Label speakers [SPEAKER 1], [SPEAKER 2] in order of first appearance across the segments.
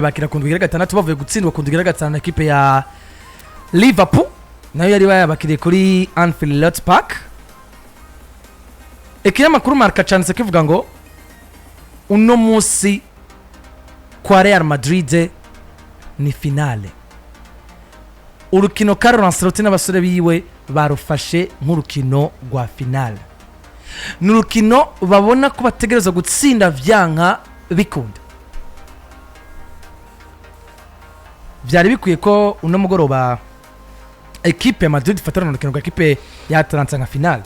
[SPEAKER 1] Bakira ku ndwi igira gatandatu, bavuye gutsindwa ku ndwi igira gatanu na ekipe ya Liverpool, nayo yari bayabakiriye kuri Anfield Road Park. Ikinyamakuru Marca canditse kivuga ngo uno munsi kwa Real Madrid ni finale. Urukino Carlo Ancelotti n'abasore biwe barufashe nk'urukino rwa finale. Ni urukino babona ko bategerezwa gutsinda vyanka bikunda. Byari bikwiye ko uno mugoroba ekipe ya Madrid ifatana urukino rwa ekipe ya Atalanta nka finale.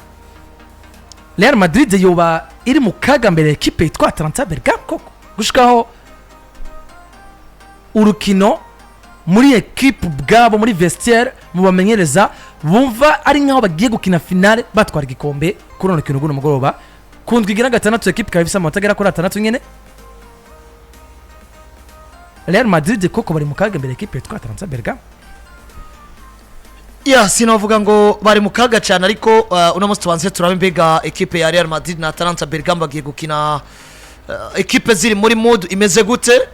[SPEAKER 1] Real Madrid yoba iri mu kaga mbere ya ekipe yitwa Atalanta Bergamo koko, gushikaho urukino muri ekipe ubwabo, muri vestiaire, mu bamenyereza, bumva ari nkaho bagiye gukina finale, batwara igikombe kuri runo rukino rw'uno mugoroba ku ndwi igira gatandatu, ekipe ikaba ifise amanota agera kuri atandatu nyene? Real Madrid koko bari mu kaga mbere ekipe yitwa Atalanta Bergamo?
[SPEAKER 2] Ya, sinavuga ngo bari mu kaga cyane, ariko uno munsi tubanze turabe mbega ekipe ya Real Madrid na Atalanta Bergamo bagiye gukina, ekipe ziri muri mood imeze gute,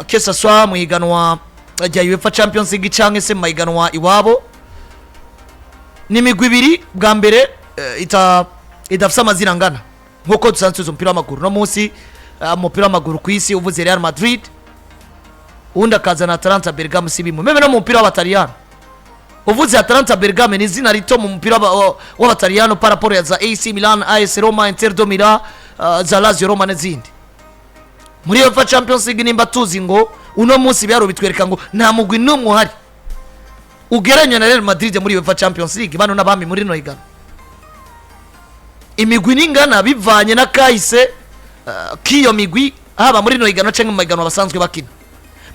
[SPEAKER 2] que ce soit mu higanwa rya UEFA Champions League cyangwa se mu mahiganwa iwabo. Ni imigwi ibiri bwa mbere idafise amazina angana nkuko dusanzwe tuzi umupira w'amaguru. Uno munsi umupira w'amaguru ku isi, uvuze Real Madrid uwundi akazana Atalanta Bergamo, si bimwe. Même no mu mupira w'Abataliyano, uvuze Atalanta Bergame ni izina rito mu mupira w'Abataliyano par rapport ya za AC Milan, AS Roma, Inter de Milan, za Lazio Roma n'izindi. Muri UEFA Champions League, nimba tuzi ngo uno munsi ibiharuro bitwereka ngo nta mugwi n'umwe uhari ugereranywa na Real Madrid muri UEFA Champions League, bano n'abami muri rino higanwa, imigwi n'ingana bivanye n'akahise k'iyo migwi, haba muri rino higanwa cyangwa mu mahiganwa basanzwe bakina.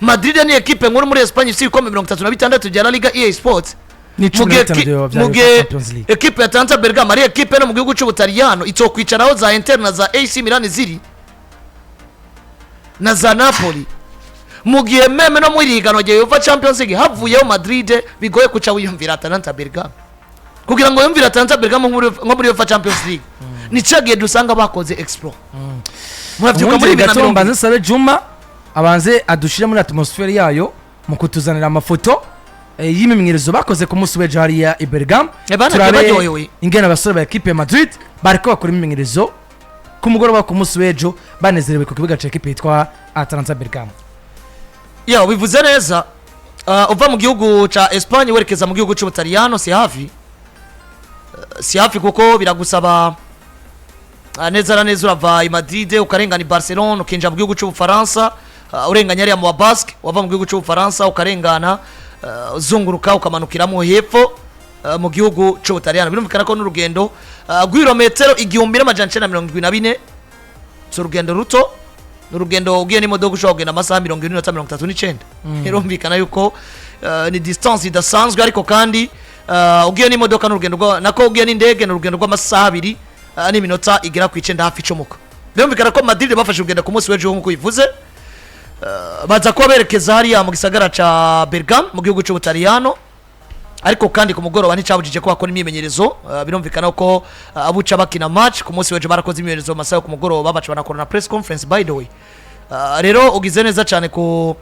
[SPEAKER 2] Madrid ni ekipe nkuru muri Espagne, ifite ibikombe 36 bya La Liga EA Sports,
[SPEAKER 1] ni
[SPEAKER 2] mu
[SPEAKER 1] cumi na
[SPEAKER 2] gihe
[SPEAKER 1] bitanu bya
[SPEAKER 2] mu
[SPEAKER 1] UEFA
[SPEAKER 2] gihe
[SPEAKER 1] Champions League.
[SPEAKER 2] Ekipe ya Atalanta Bergamo ari ekipe no mu gihugu cy'Ubutaliyano itokwicaraho za Inter na za AC Milan ziri na za Napoli, mu gihe même no muri higanwa rya UEFA Champions League havuyeho Madrid, bigoye kuca wiyumvira Atalanta Bergamo. Kugira ngo wiyumvire Atalanta Bergamo nko muri UEFA Champions League, ni cya gihe dusanga bakoze exploit, murabyuka muri
[SPEAKER 1] Ubundi
[SPEAKER 2] bibiri na
[SPEAKER 1] gato
[SPEAKER 2] mirongo
[SPEAKER 1] mbanze nsabe Juma abanze adushire muri atmosphère yayo mu kutuzanira amafoto y'imyimenyerezo bakoze ku munsi w'ejo hariya i Bergamo.
[SPEAKER 2] Bana,
[SPEAKER 1] Turabe
[SPEAKER 2] baryohewe.
[SPEAKER 1] ingene abasore ba ekipe ya Madrid bariko bakora imyimenyerezo ku mugoroba ku munsi w'ejo, banezerewe ku kibuga ca ekipe yitwa Atalanta Bergamo.
[SPEAKER 2] Ya, ubivuze neza. Uva mu gihugu ca Espagne werekeza mu gihugu cy'Ubutaliyano si hafi. Si hafi kuko biragusaba neza na neza urava i Madrid, ukarengana i Barcelona, ukinjira mu gihugu cy'Ubufaransa, urenganya ariya mu wa Basque, wava mu gihugu cy'Ubufaransa ukarengana, uzunguruka, ukamanukiramo hepfo mu gihugu cy'Ubutaliyano. Birumvikana ko n'urugendo rw'ibirometero 1974, si urugendo ruto. Ni urugendo ugiye n'imodoka ushobora kugenda amasaha 40 n'iminota 39. Birumvikana yuko ni distance idasanzwe, ariko kandi ugiye n'imodoka ni urugendo nako ugiye n'indege ni urugendo rw'amasaha 2 n'iminota igera ku 9 hafi icomoka. Birumvikana ko Madrid bafashe urugendo ku munsi w'ejo nk'uko bivuze, baza kuba berekeza hariya mu gisagara ca Bergamo mu gihugu cy'Ubutaliyano. Ariko kandi ku mugoroba nticyabujije ko bakora imyimenyerezo. Birumvikana ko abuca bakina match ku munsi w'ejo, barakoze imyimenyerezo mu masaha yo ku mugoroba, baca banakora na press conference, by the way. Rero ugize neza cyane ku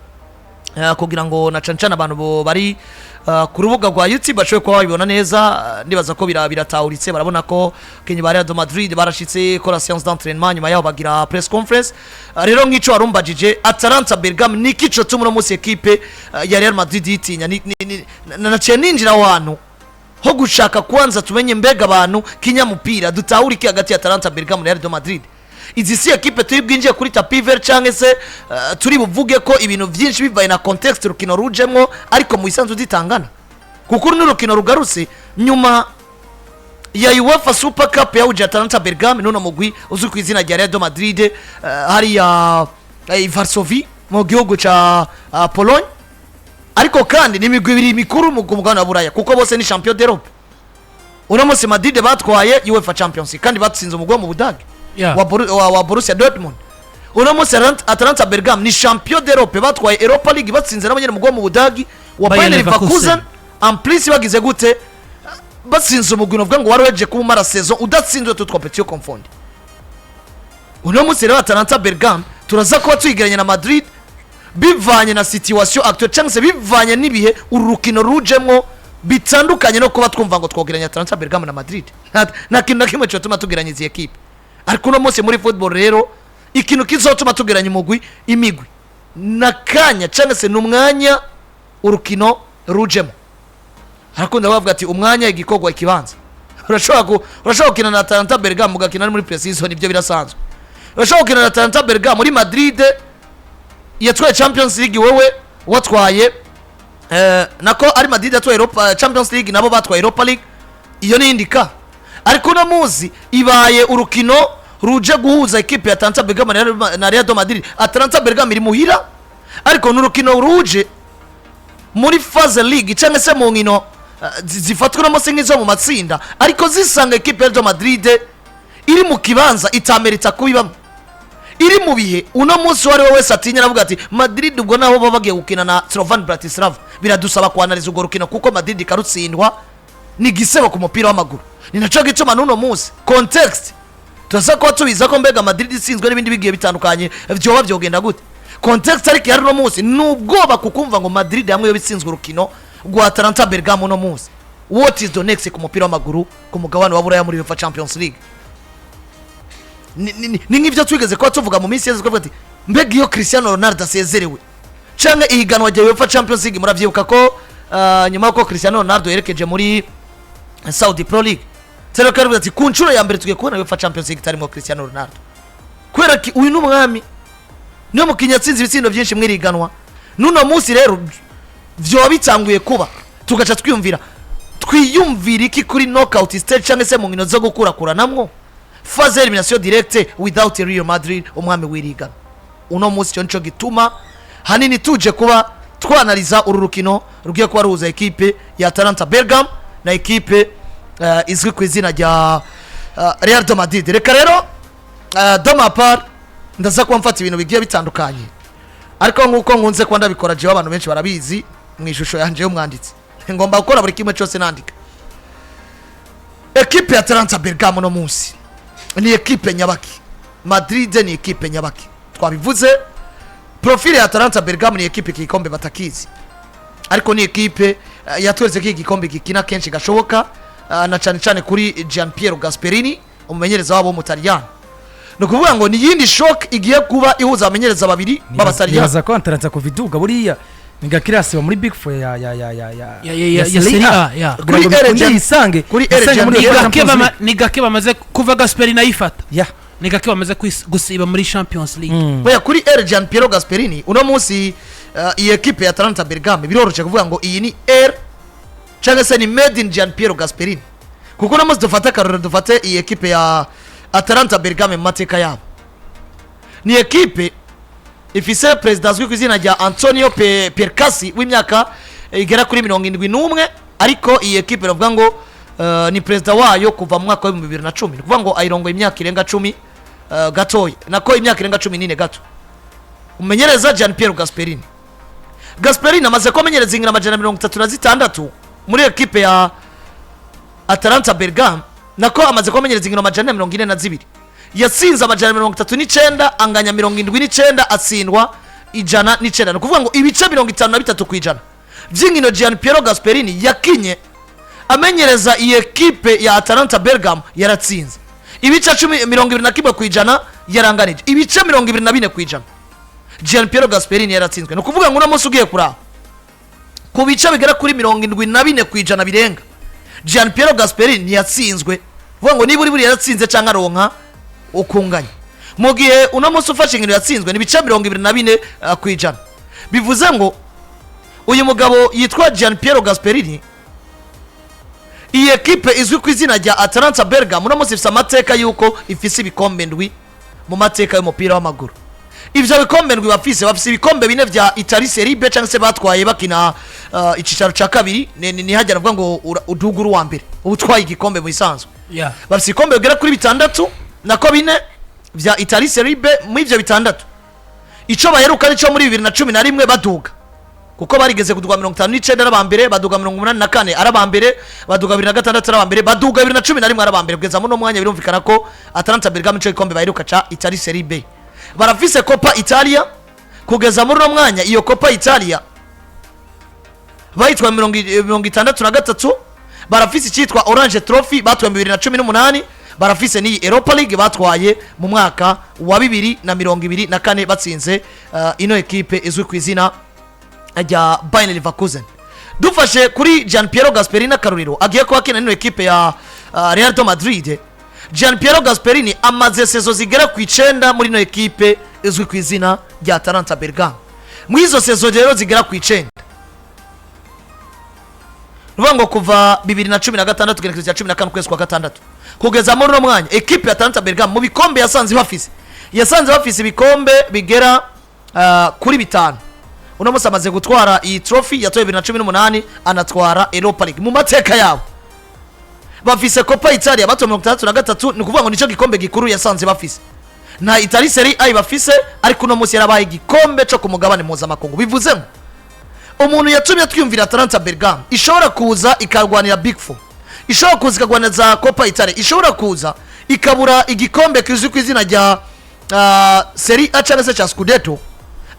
[SPEAKER 2] kugira ngo na cane cane abantu bari ku rubuga rwa YouTube bashobore kuba babibona neza. Ndibaza ko biratahuritse, barabona ko abakinyi ba Real de Madrid barashitse kora séance d'entraînement, nyuma yaho bagira press conference. Rero nk'ico warumbajije, Atalanta Bergamo ni kico tuma uno munsi ekipe ya Real Madrid yitinya? Naciye ninjira aho hantu ho gushaka kwanza tumenye mbega abantu kinyamupira dutahura iki hagati ya Atalanta Bergamo na Real de Madrid. Izi si ekipe turi bwinjiye kuri tapis vert cyangwa se turi buvuge ko ibintu byinshi bivaye na contexte urukino rujemwo, ariko mu isanzwe zitangana, kuko uru ni urukino rugarutse nyuma ya UEFA Super Cup yahuje Atalanta Bergamo n'uno mugwi uzwi ku izina rya Real de Madrid, hariya i Varsovie mu gihugu ca Pologne. Ariko kandi ni imigwi ibiri mikuru mu mugabane wa Buraya, kuko bose ni champion d'Europe. Uno munsi Madrid batwaye UEFA Champions League kandi batsinze umugwi wo mu Budage wa Borussia Dortmund. Uno munsi Atalanta Bergamo ni champion d'Europe, batwaye Europa League, batsinze nabo nyene umugwi wo mu Budagi wa
[SPEAKER 3] Bayer
[SPEAKER 2] Bayer Leverkusen.
[SPEAKER 3] Leverkusen.
[SPEAKER 2] En plus bagize gute? Batsinze umugwi novuga ngo wari weje kuba umara saison udatsinzwe, toutes compétitions confondues. Uno munsi rero Atalanta Bergamo turaza kuba tuyigeranya na Madrid. Bivanye na situation actuelle cyangwa se bivanye n'ibihe uru rukino rujemwo, bitandukanye no kuba twumva ngo twogeranya Atalanta Bergamo na Madrid. Nta kintu na kimwe cyotuma tugeranya izi ekipe. Ariko uno munsi muri football rero, ikintu kizotuma tugeranya umugwi, imigwi, nakanya cyangwa se n'umwanya urukino rujemo. Harakunda bavuga ati umwanya, igikorwa, ikibanza. Urashobora gukina na Atalanta Bergamo ugakina ari muri pre-season, ibyo birasanzwe. Urashobora gukina na Atalanta Bergamo muri Madrid yatwaye Champions League, wowe watwaye nako ari Madrid yatwaye Europa Champions League, nabo batwaye Europa League, iyo ni indi ka. Ariko uno munsi ibaye urukino ruje guhuza ekipe ya Atalanta Bergamo na Real de Madrid. Atalanta Bergamo iri muhira, ariko ni urukino ruje muri phase league cyangwa se mu nkino zifatwa uno munsi nk'izo mu matsinda, ariko zisanga ekipe ya Real Madrid iri mu kibanza itamerita kubibamo, iri mu bihe uno munsi uwo ari we wese atinya, aravuga ati Madrid ubwo nabo baba bagiye gukina na Slovan Bratislava. Biradusaba kwanariza urwo rukino, kuko Madrid ikarutsindwa ni igisebo ku mupira w'amaguru. Ni nacyo gituma n'uno munsi context turasa kuba tubiza ko mbega Madrid itsinzwe n'ibindi bigiye bitandukanye vyoba vyogenda gute. Context ariko ihari uno munsi ni ubwoba, kukumva ngo Madrid hamwe yo bitsinzwe urukino rwa Atalanta Bergamo uno munsi, what is the next ku mupira w'amaguru ku mugabane wa Buraya muri UEFA Champions League? Ni nk'ibyo twigeze kuba tuvuga mu minsi yeze, twavuga ati mbega iyo Cristiano Ronaldo asezerewe canke ihiganwa rya UEFA Champions League. Muravyibuka ko nyuma y'uko Cristiano Ronaldo yerekeje muri Saudi Pro League, Tero karavuga ati ku nshuro ya mbere tugiye kubona UEFA Champions League itarimo Cristiano Ronaldo, kubera ko uyu ni umwami, niyo mukinnyi yatsinze ibitsindo byinshi mu iriganwa. N'uno munsi rero vyoba bitanguye kuba, tugaca twiyumvira, twiyumvira iki kuri knockout stage cyangwa se mu nkino zo gukurakuranamwo, phase élimination directe, without Real Madrid, umwami w'irigana uno munsi. Icyo nico gituma hanini tuje kuba twanaliza uru rukino rugiye kuba ruhuza ekipe ya Atalanta Bergam na ekipe izwi ku izina rya Real de Madrid. Reka rero de ma part ndaza kuba mfata ibintu bigiye bitandukanye, ariko nk'uko nkunze kuba ndabikora jewe, abantu benshi barabizi, mu ishusho yanjye y'umwanditsi ngomba gukora buri kimwe cyose nandika. Ekipe ya Atalanta Bergamo no munsi ni ekipe nyabaki? Madrid ni ekipe nyabaki? Twabivuze, profile ya Atalanta Bergamo ni ekipe iki gikombe batakizi, ariko ni ekipe yatweretse ko iki gikombe gikina kenshi gashoboka, na cyane cyane kuri Gian Piero Gasperini, umumenyereza wabo w'Umutaliyani. Ni ukuvuga ngo ni iyindi shock igiye kuba ihuza abamenyereza babiri b'Abataliyani.
[SPEAKER 1] Nibaza ko Atalanta kuva iduga buriya ni gakirasi muri Big Four ya
[SPEAKER 3] ya
[SPEAKER 1] Serie
[SPEAKER 3] Serie
[SPEAKER 1] A.
[SPEAKER 3] A, ya.
[SPEAKER 1] Kugira ngo
[SPEAKER 2] Kuri
[SPEAKER 1] bikunde yisange
[SPEAKER 2] kuri
[SPEAKER 1] yisange
[SPEAKER 2] Ergen
[SPEAKER 1] muri
[SPEAKER 3] Ni
[SPEAKER 1] UEFA
[SPEAKER 3] gake
[SPEAKER 1] Champions
[SPEAKER 3] bama-
[SPEAKER 1] League.
[SPEAKER 3] Ni gake bamaze kuva Gasperini ayifata, ni gake bamaze gusiba muri Champions League.
[SPEAKER 2] Oya, kuri ère Gian Piero Gasperini uno munsi, iyi ekipe ya Atalanta Bergamo biroroshye kuvuga ngo iyi ni ère cyangwa se ni made in Gian Piero Gasperini, kuko uno munsi dufate akarorero, dufate iyi ekipe ya Atalanta Bergamo mu mateka yabo, ni ekipe ifise perezida azwi ku izina rya Antonio Percassi w'imyaka igera kuri 71. Ariko iyi ekipe iravuga ngo ni perezida wayo kuva mu mwaka wa 2010, ni ukuvuga ngo ayirongoye imyaka irenga 10 gatoya, nako imyaka irenga 14 gato. Umumenyereza Gian Piero Gasperini, Gasperini amaze kumenyereza inkino 136 muri ekipe ya Atalanta Bergamo, nako amaze kumenyereza inkino 442, yatsinze 139, anganya 79, atsindwa 109. Ni ukuvuga ngo ibice 53% by'inkino Gian Piero Gasperini yakinye amenyereza iyi ekipe ya Atalanta Bergamo yaratsinze, ibice 21% yaranganije, ibice 24% Gian Piero Gasperini yaratsinzwe. Ni ukuvuga ngo uno munsi ugiye kuraba ku bice bigera kuri 74% birenga, Gian Piero Gasperini ntiyatsinzwe. Vuga ngo niba uri buriya yaratsinze cyangwa aronka ukunganya. Mu gihe uno munsi ufashe inkino yatsinzwe ni ibice 24%. Bivuze ngo uyu mugabo yitwa Gian Piero Gasperini, iyi ekipe izwi ku izina rya Atalanta Bergamo uno munsi ifite amateka y'uko ifise ibikombe ndwi mu mateka y'umupira w'amaguru. Ibyo bikombe ndwi bafise ibikombe bine vya Italy Serie B, cyangwa se batwaye bakina icicaro cya kabiri. Ni hajya navuga ngo uduga uri uwa mbere uba utwaye igikombe mu bisanzwe. Bafise ibikombe bigera kuri bitandatu, nako bine vya Italy Serie B. Muri ivyo bitandatu, ico baheruka nico muri 2011 baduga, kuko barigeze kuduga 59 ari abambere, baduga 84 ari abambere, baduga 2006 ari abambere, baduga 2011 ari abambere, kugeza muri uno mwanya. Birumvikana ko Atalanta Bergamo ico gikombe baheruka ca Italy Serie B. Barafise Coppa Italia, Kugeza muri uno mwanya, iyo Coppa Italia bayitwaye 63. Barafise icyitwa Orange Trophy batwaye mu 2018. Barafise n'iyi Europa League batwaye mu mwaka wa 2024, batsinze ino ekipe izwi ku izina rya Bayer Leverkusen. Dufashe kuri Gian Piero Gasperini, akarorero agiye kuba akina n'ino ekipe ya Real de Madrid. Gian Piero Gasperini amaze saison zigera ku 9 muri ino ekipe izwi ku izina rya Atalanta Bergamo. Muri izo saison rero zigera ku 9, ni ukuvuga ngo kuva 2016, igenekerezo cya 14 ukwezi kwa gatandatu, kugeza muri uno mwanya, ekipe ya Atalanta Bergamo mu bikombe yasanze bafise ibikombe bigera kuri bitanu. Uno munsi amaze gutwara iyi trophy yatoye 2018, anatwara Europa League. Mu mateka yabo bafise Coppa Italia batoye 63, ni ukuvuga ngo nicyo gikombe gikuru yasanze bafise. Nta Italy Serie A bafise, ariko uno munsi yarabaye igikombe cyo ku mugabane mpuzamakungu. Bivuze ngo umuntu yatumye twiyumvira Atalanta Bergamo ishobora kuza ikarwanira Big Four, ishobora kuza ikarwanira za Coppa Italia, ishobora kuza ikabura igikombe kizwi ku izina rya Serie A cyangwa se cya Scudetto,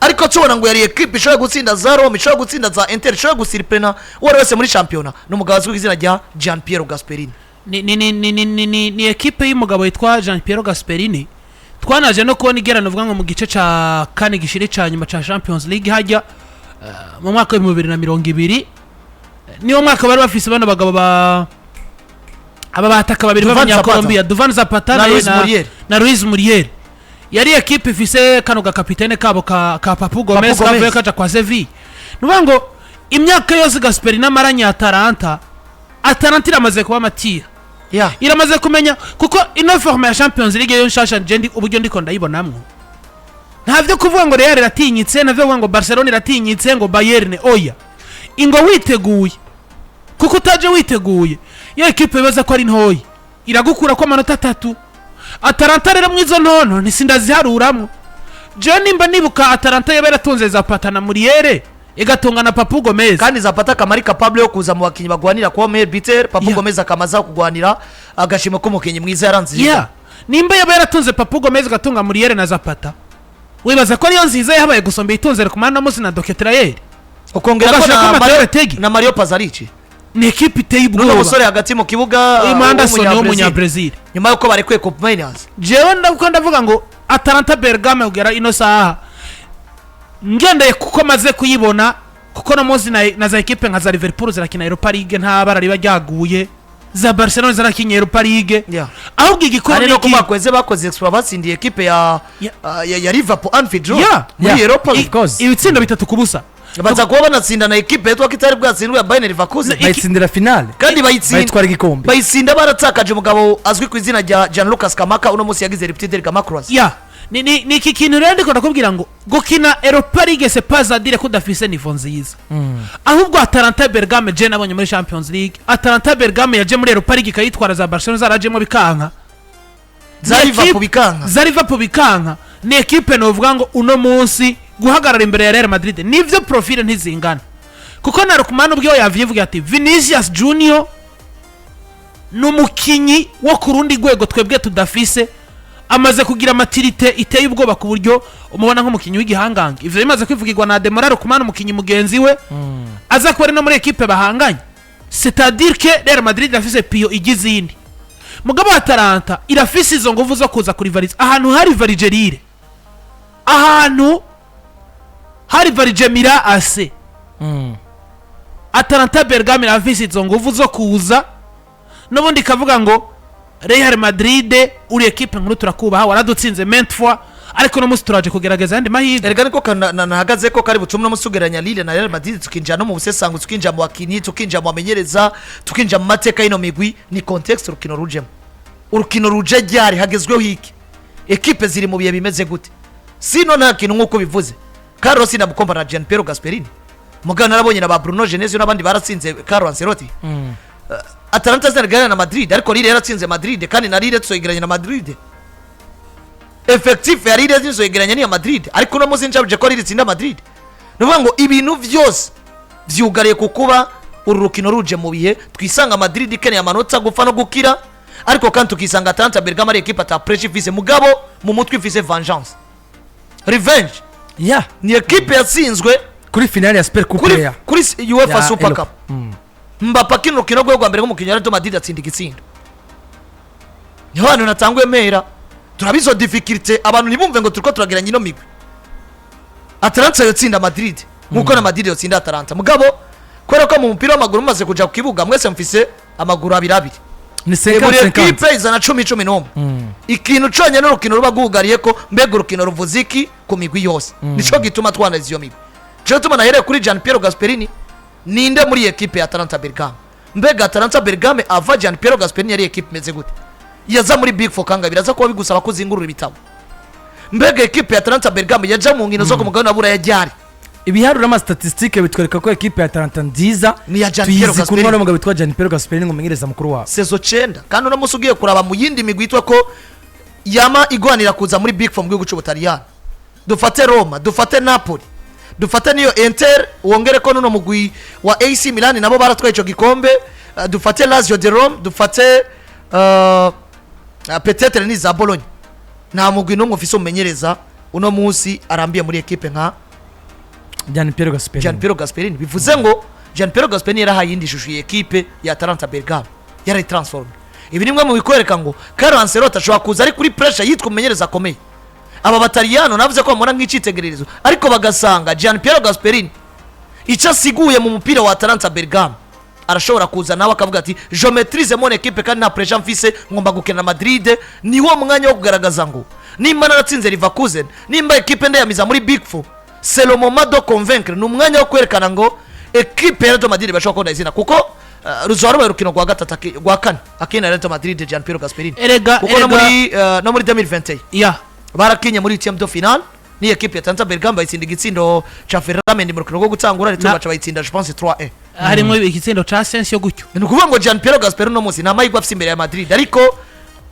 [SPEAKER 2] ariko tubona ngo yari ekipe ishobora gutsinda za Rome, ishobora gutsinda za Inter, ishobora gusurprena uwo ari wese muri shampiyona, ni umugabo azwi ku izina rya Gian Piero Gasperini.
[SPEAKER 3] Ni ekipe y'umugabo witwa Jean Piero Gasperini. Twanaje no kubona igerana, uvuga ngo mu gice ca kane gishire ca nyuma ca Champions League hajya mu mwaka wa 2020, niwo mwaka bari bafise bano bagabo ba aba bataka babiri
[SPEAKER 2] Duvan
[SPEAKER 3] b'Abanyakolombia, Duvan Zapata
[SPEAKER 2] na Luis Muriel.
[SPEAKER 3] Na Luis Muriel. Yari ekipe ifise kano gakapitene kabo ka Papu Gomez,
[SPEAKER 2] Papu Gomez.
[SPEAKER 3] Kavuye kaja kwa Sevilla. Nuvuga ngo imyaka yose Gasperini amaranye Atalanta, Atalanta iramaze kuba mature, iramaze kumenya, kuko ino forme ya Champions League yo nshasha, nje ndi uburyo ndiko ndayibonamwo, nta vyo kuvuga ngo Real iratinyitse, nta vyo kuvuga ngo Barcelona iratinyitse, ngo Bayern, oya. Ingo witeguye, kuko utaje witeguye, iyo ekipe bibaza ko ari ntoyi iragukura ko amanota atatu. Atalanta rero mwizo ntonto ntisindaziharuramwo. Jewe nimba nibuka, Atalanta yaba yaratunze Zapata na Muriel, igatunga na Papu Gomez.
[SPEAKER 2] Kandi Zapata akaba ari capable yo kuza mu bakinnyi bagwanira kuba meilleur buteur, Papu Gomez akamaza kugwanira agashimo k'umukinnyi mwiza yaranze.
[SPEAKER 3] Yeah. Nimba yaba yaratunze Papu Gomez, igatunga Muriel na Zapata, wibaza ko ariyo nziza yahabaye gusomba itunze Lookman musi na De Ketelaere,
[SPEAKER 2] ukongera ko
[SPEAKER 3] ugashaka
[SPEAKER 2] na
[SPEAKER 3] Mateo
[SPEAKER 2] Mario,
[SPEAKER 3] Retegui.
[SPEAKER 2] Na Mario Pasalic.
[SPEAKER 3] Ni ekipe iteye
[SPEAKER 2] n'uno
[SPEAKER 3] ubwoba.
[SPEAKER 2] Musore hagati mu kibuga,
[SPEAKER 3] Uyu Anderson
[SPEAKER 2] w'umunya-Brazil.
[SPEAKER 3] w'umunyabrazil.
[SPEAKER 2] Nyuma y'uko barekuye Koopmeiners.
[SPEAKER 3] Jewe ndavuga ngo Atalanta Bergamo kugera ino saha, ngendeye kuko maze kuyibona, kuko no munsi na za ekipe nka za Liverpool zirakina Europa League, nta bara riba ryaguye, za Barcelona zirakinye Europa League. Ahubwo igikuru
[SPEAKER 2] Kandi
[SPEAKER 3] ni
[SPEAKER 2] no ku
[SPEAKER 3] iki?
[SPEAKER 2] mwaka weze bakoze exploit, batsindiye ekipe ya ya Liverpool Anfield Road muri Europa
[SPEAKER 1] Of
[SPEAKER 2] League.
[SPEAKER 1] course.
[SPEAKER 3] Ibitsindo 3-0.
[SPEAKER 2] Baza kuba banatsinda na ekipe yitwa ko itari bwatsindwe ya Bayern Leverkusen.
[SPEAKER 1] Bayitsindira finale.
[SPEAKER 2] Kandi bayitsinda
[SPEAKER 1] Bayitwara igikombe.
[SPEAKER 2] Bayitsinda baratakaje umugabo azwi ku izina rya Gianluca Scamacca, uno munsi yagize rupture Gamacross.
[SPEAKER 3] Ya, ni iki kintu rero ndiko ndakubwira ngo gukina Europa League, c'est pas à dire ko udafise niveau nziza. Ahubwo Atalanta Bergame je nabonye muri Champions League, Atalanta Bergame yaje muri Europa League ikayitwara, za Barcelona zarajemo bikanka.
[SPEAKER 2] Za
[SPEAKER 3] Ni
[SPEAKER 2] Liverpool bikanka.
[SPEAKER 3] Za Liverpool bikanka. Ni ekipe novuga ngo uno munsi guhagarara imbere ya Real Madrid, nivyo profile ntizingana, kuko na Lookman ubwiwe yavyivuga ati Vinicius Junior ni umukinyi wo ku rundi rwego twebwe tudafise, amaze kugira maturité iteye ubwoba ku buryo umubona nk'umukinyi w'igihangange. Ivyo bimaze kwivugirwa na Ademola Lookman, umukinyi mugenzi we aza kuba ari no muri ekipe bahanganye, c'est-à-dire que Real Madrid irafise pion igize iyindi. Mugabo Atalanta irafise izo nguvu zo kuza kurivariza ahantu hari varigerire, ahantu hari varigemira ase. Atalanta Bergame irafise izo nguvu zo kuza n'ubundi ikavuga ngo Real Madrid, uri ekipe nkuru, turakubaha, waradutsinze maintes fois, ariko uno munsi turaje kugerageza ayandi mahirwe.
[SPEAKER 2] Erega niko nahagaze ko kari butume no musugeranya Lille na Real Madrid, tukinjira no mu busesanguzi, tukinjira mu bakinyi, tukinjira mu bamenyereza, tukinjira mu mateka y'ino migwi. Ni contexte urukino rujemo, urukino ruje ryari, hagezweho iki, ekipe ziri mu bihe bimeze gute. Sino nta kintu nk'uko bivuze Carlos ndamukompa na Gian Piero Gasperini. Mugabo narabonye na ba Bruno Genesio n'abandi baratsinze Carlo Ancelotti. Atalanta zinagerana na Madrid, ariko Lille yaratsinze Madrid, kandi na Lille tuzoyigeranya na Madrid. Effectif ya Lille ntizoyigeranya n'iya Madrid, ariko uno munsi ncabuje ko Lille itsinda Madrid. Ni ukuvuga ngo ibintu byose vyugariye ku kuba uru rukino ruje mu bihe twisanga Madrid ikeneye amanota gupfa no gukira, ariko kandi tukisanga Atalanta Bergamo ari ekipe ata pressure ifise, mugabo mu mutwe ifise vengeance, revenge.
[SPEAKER 1] Ya.
[SPEAKER 2] Ni ekipe yatsinzwe
[SPEAKER 1] kuri finale ya Super Coupe
[SPEAKER 2] kuri
[SPEAKER 1] ya
[SPEAKER 2] kuri UEFA
[SPEAKER 1] ya
[SPEAKER 2] Super
[SPEAKER 1] Europe.
[SPEAKER 2] Cup. Mbappe akina urukino rwe rwa mbere nk'umukinnyi wa Real Madrid, atsinda igitsindo. Niho hantu natanguye mera turabizo difficulté, abantu ntibumve ngo turiko turageranya ino migwi. Atalanta yotsinda Madrid nkuko na Madrid yotsinda Atalanta, mugabo kubera ko mu mupira w'amaguru mumaze kuja ku kibuga mwese mufise amaguru abiri abiri,
[SPEAKER 1] ni
[SPEAKER 2] buri
[SPEAKER 1] 50-50.
[SPEAKER 2] Ekipe izana 10 11. Ikintu conyene urukino ruba rwugariye ko mbega urukino ruvuze iki ku migwi yose, nico gituma twanaliza iyo migwi. Nico gituma nahereye kuri Gian Piero Gasperini. Ninde muri ekipe ya Atalanta Bergame? Mbega Atalanta Bergame ava Gian Piero Gasperini yari ekipe imeze gute? Yaza muri Big Four kanga? Biraza kuba bigusaba kuzingurura ibitabo. Mbega ekipe ya Atalanta Bergame yaja mu nkino zo ku mugabane wa Buraya ryari?
[SPEAKER 1] Ibiharuro n'ama statistiques bitwereka ko ekipe ya Atalanta nziza
[SPEAKER 2] Ni iya Gian Piero
[SPEAKER 1] tuyizi ku
[SPEAKER 2] Gasperini.
[SPEAKER 1] ntwaro y'umugabo witwa Gian Piero Gasperini, ngo umumenyereza mukuru wabo.
[SPEAKER 2] Saison 9. Kandi uno munsi ugiye kuraba mu yindi migwi yitwa ko yama igwanira kuza muri Big Four mu gihugu cy'Ubutaliyani, dufate Roma, dufate Napoli, dufate niyo Inter, wongere ko nuno mugwi wa AC Milan nabo baratwaye ico gikombe, dufate Lazio de Rome, dufate peut-être ni za Bologna, nta mugwi n'umwe ufise umumenyereza uno munsi arambiye muri ekipe nka
[SPEAKER 1] Gian Piero Gasperini.
[SPEAKER 2] Gian Piero Gasperini. Bivuze ngo Gian Piero Gasperini yarahaye iyindi shusho iyi ekipe ya Atalanta Bergamo, yarayi transform. Ibi ni bimwe mu bikwereka ngo Carlo Ancelotti ashobora kuza ari kuri pressure, yitwa umumenyereza akomeye. Aba Bataliyano navuze ko bamubona nk'icyitegererezo, ariko bagasanga Gian Piero Gasperini icyo asiguye mu mupira wa Atalanta Bergamo, arashobora kuza nawe akavuga ati: "Je maîtrise mon équipe kandi nta pressure mfise, ngomba gukina Madrid." Niwo mwanya wo kugaragaza ngo nimba naratsinze Leverkusen, nimba ekipe ndayamiza muri Big Four, c'est le moment de convaincre. Ni umwanya wo kwerekana ngo ekipe ya Real Madrid bashobora kubona izina, kuko ruzoba rubaye urukino rwa gatatu rwa kane akina Real Madrid Gian Piero Gasperini,
[SPEAKER 3] Erega
[SPEAKER 2] kuko no
[SPEAKER 3] erega
[SPEAKER 2] muri no muri 2021 barakinye muri huitième de finale ni ekipe ya Atalanta Bergamo, bayitsinda igitsindo ca Ferland Mendy mu rukino rwo gutangura ndetse baca bayitsinda, je pense, 3-1.
[SPEAKER 3] Harimo igitsindo ca Asensio gutyo.
[SPEAKER 2] Ni ukuvuga ngo Gian Piero Gasperini uno munsi nta mahirwe afise imbere ya Madrid, ariko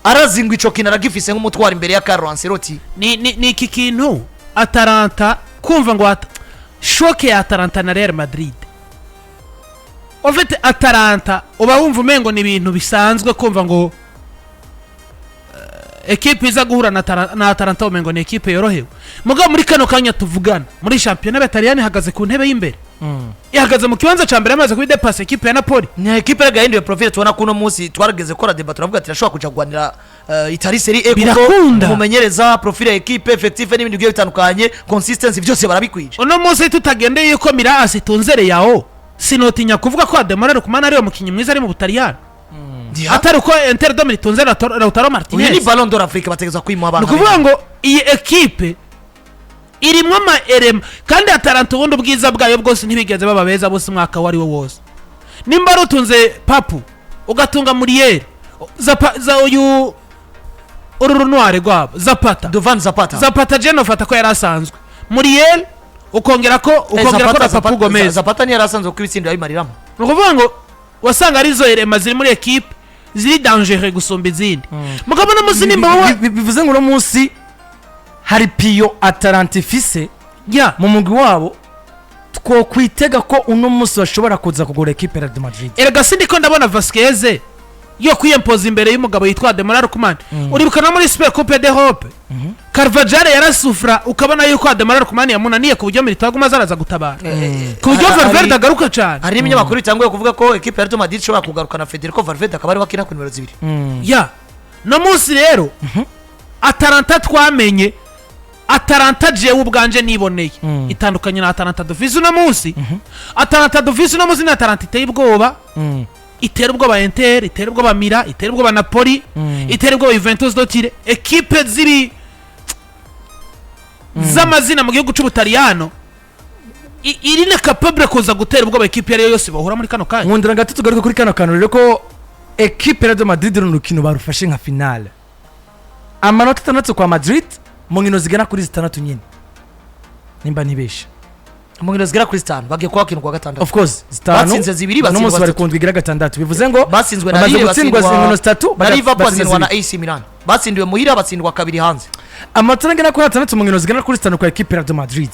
[SPEAKER 2] arazingwa ico kintu aragifise nk'umutwaro imbere ya Carlo Ancelotti.
[SPEAKER 3] Ni iki kintu Atalanta kumva ngo choc ya Atalanta na Real Madrid. En fait, Atalanta uba wumva umengo ni ibintu bisanzwe kumva ngo ekipe iza guhura na Atalanta umengo ni ekipe yorohewe. Mugabo muri kano kanya tuvugana, muri shampiyona y'Abataliyani ihagaze ku ntebe y'imbere, ihagaze mu kibanza ca mbere, yamaze kubidepasa ekipe ya Napoli.
[SPEAKER 2] Ni ekipe rega yahinduye profile. Tubona ko uno munsi twarageze gukora débat, turavuga ati irashobora kuja guhanira Italie Serie A, kuko
[SPEAKER 3] Birakunda.
[SPEAKER 2] umumenyereza, profile ya ekipe, effectif n'ibindi bigiye bitandukanye, consistency, byose barabikwije.
[SPEAKER 3] Uno munsi tutagendeye yuko Milan AC itunze Leao, sinotinya kuvuga ko Ademola Lookman ariwe mukinnyi mwiza ari mu Butaliyani, atari uko Inter de Milan itunze Lautaro
[SPEAKER 2] Uyu ni
[SPEAKER 3] Martinez.
[SPEAKER 2] Ballon d'Or Afrique, bategeza kwimuha
[SPEAKER 3] Ni
[SPEAKER 2] abantu.
[SPEAKER 3] ukuvuga ngo iyi ekipe irimo ama éléments. Kandi Atalanta ubundi ubwiza bwayo bwose, ntibigeze baba beza bose umwaka uwo ari wo wose. Nimba ari utunze Papu, ugatunga Muriel, za uyu uru runware rwabo Zapata.
[SPEAKER 2] Duvan Zapata.
[SPEAKER 3] Zapata je nofata ko yari asanzwe, Muriel, ukongera ko na Papu Gomez.
[SPEAKER 2] Zapata ntiyari asanzwe, kuko ibitsindo yabimariramo.
[SPEAKER 3] Ni ukuvuga ngo wasanga ari izo éléments ziri muri ekipe ziri dangereux gusumba izindi. Mugabo no munsi nimba wowe
[SPEAKER 1] Bivuze ngo uno munsi hari pion Atalanta ifise mu mugwi wabo, twokwitega ko uno munsi bashobora kuza kugura ekipe ya Real Madrid.
[SPEAKER 3] Erega sindi ko ndabona Vasquez yo kwiyempoza imbere y'umugabo yitwa Ademola Lookman. Uribuka no muri Super Coupe d'Europe, Carvajal yarasufra, ukabona yuko Ademola Lookman yamunaniye, ku buryo Militao aguma azaraza gutabara, ku buryo Valverde agaruka cyane.
[SPEAKER 2] Hari n'ibinyamakuru bitanguye kuvuga ko ekipe ya Real Madrid ishobora kugarukana Federico Valverde, akaba ariwe akina ku nimero 2.
[SPEAKER 3] Ya, no munsi rero Atalanta twamenye, Atalanta jewe ubwanje niboneye, itandukanye na Atalanta dufise uno munsi. Atalanta dufise uno munsi ni Atalanta iteye ubwoba, itera ubwoba Inter, itera ubwoba Milan, itera ubwoba Napoli, itera ubwoba Juventus de Turin, ekipe ziri z'amazina mu gihugu c'Ubutaliyano. Iri na capable kuza gutera ubwoba ekipe iyo ari yo yose bahura muri kano kanya.
[SPEAKER 1] Nkundira gato tugaruke kuri kano kantu rero, ko ekipe ya Real Madrid runo rukino barufashe nka finale. Amanota 6 kwa Madrid mu nkino zigera kuri 6 nyine, nimba ntibesha.
[SPEAKER 2] Mu nkino zigera kuri 5, bagiye kuba bakina kuwa gatandatu.
[SPEAKER 1] Of course, 5.
[SPEAKER 2] Batsinze 2,
[SPEAKER 1] Uno munsi
[SPEAKER 2] batsindwa
[SPEAKER 1] bari
[SPEAKER 2] 3.
[SPEAKER 1] ku ndwi igira gatandatu, bivuze ngo
[SPEAKER 2] Batsinzwe na
[SPEAKER 1] bamaze
[SPEAKER 2] Lille,
[SPEAKER 1] gutsindwa
[SPEAKER 2] batsindwa
[SPEAKER 1] inkino 3,
[SPEAKER 2] na Liverpool,
[SPEAKER 1] batsinda
[SPEAKER 2] batsindwa na
[SPEAKER 1] 2.
[SPEAKER 2] AC Milan, batsindiwe muhira, batsindwa kabiri hanze.
[SPEAKER 1] Amanota agera kuri 6 mu nkino zigera kuri 5 kwa ekipe ya Real Madrid.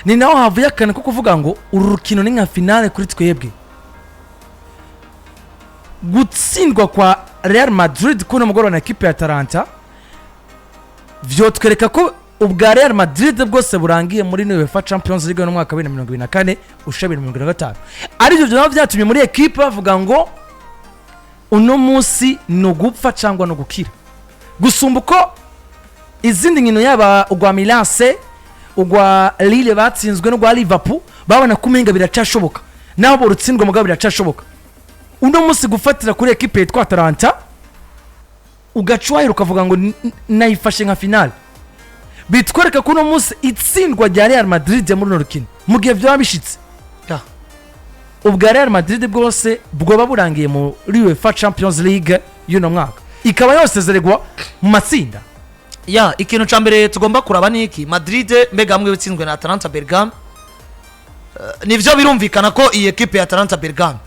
[SPEAKER 1] Ni naho havuye akantu ko kuvuga ngo uru rukino ni nka finale kuri twebwe. Gutsindwa kwa Real Madrid kuno mugoroba na ekipe ya Atalanta vyotwereka ko Ubwa Real Madrid bwose burangiye muri UEFA Champions League no mwaka wa 2024 usha 2025, aribyo byaba byatumye muri ekipe bavuga ngo uno munsi ni ugupfa cyangwa ni ugukira, gusumba uko izindi nkino, yaba urwa Milan AC, urwa Lille batsinzwe n'urwa Liverpool, babona ko umenga biracashoboka, naho borutsindwa mugabo biracashoboka. Uno munsi gufatira kuri ekipe yitwa Atalanta ugaca wahera ukavuga ngo nayifashe nka finale, bitwereka ko uno munsi itsindwa rya Real Madrid muri runo rukino, mu gihe byaba bishitse, ubwa Real Madrid bwose bwoba burangiye muri UEFA Champions League y'uno mwaka, ikaba yosezererwa mu matsinda.
[SPEAKER 2] Ya, ikintu ca mbere tugomba kuraba ni iki: Madrid mbega hamwe itsinzwe na Atalanta Bergame, nivyo birumvikana ko iyi ekipe ya Atalanta Bergame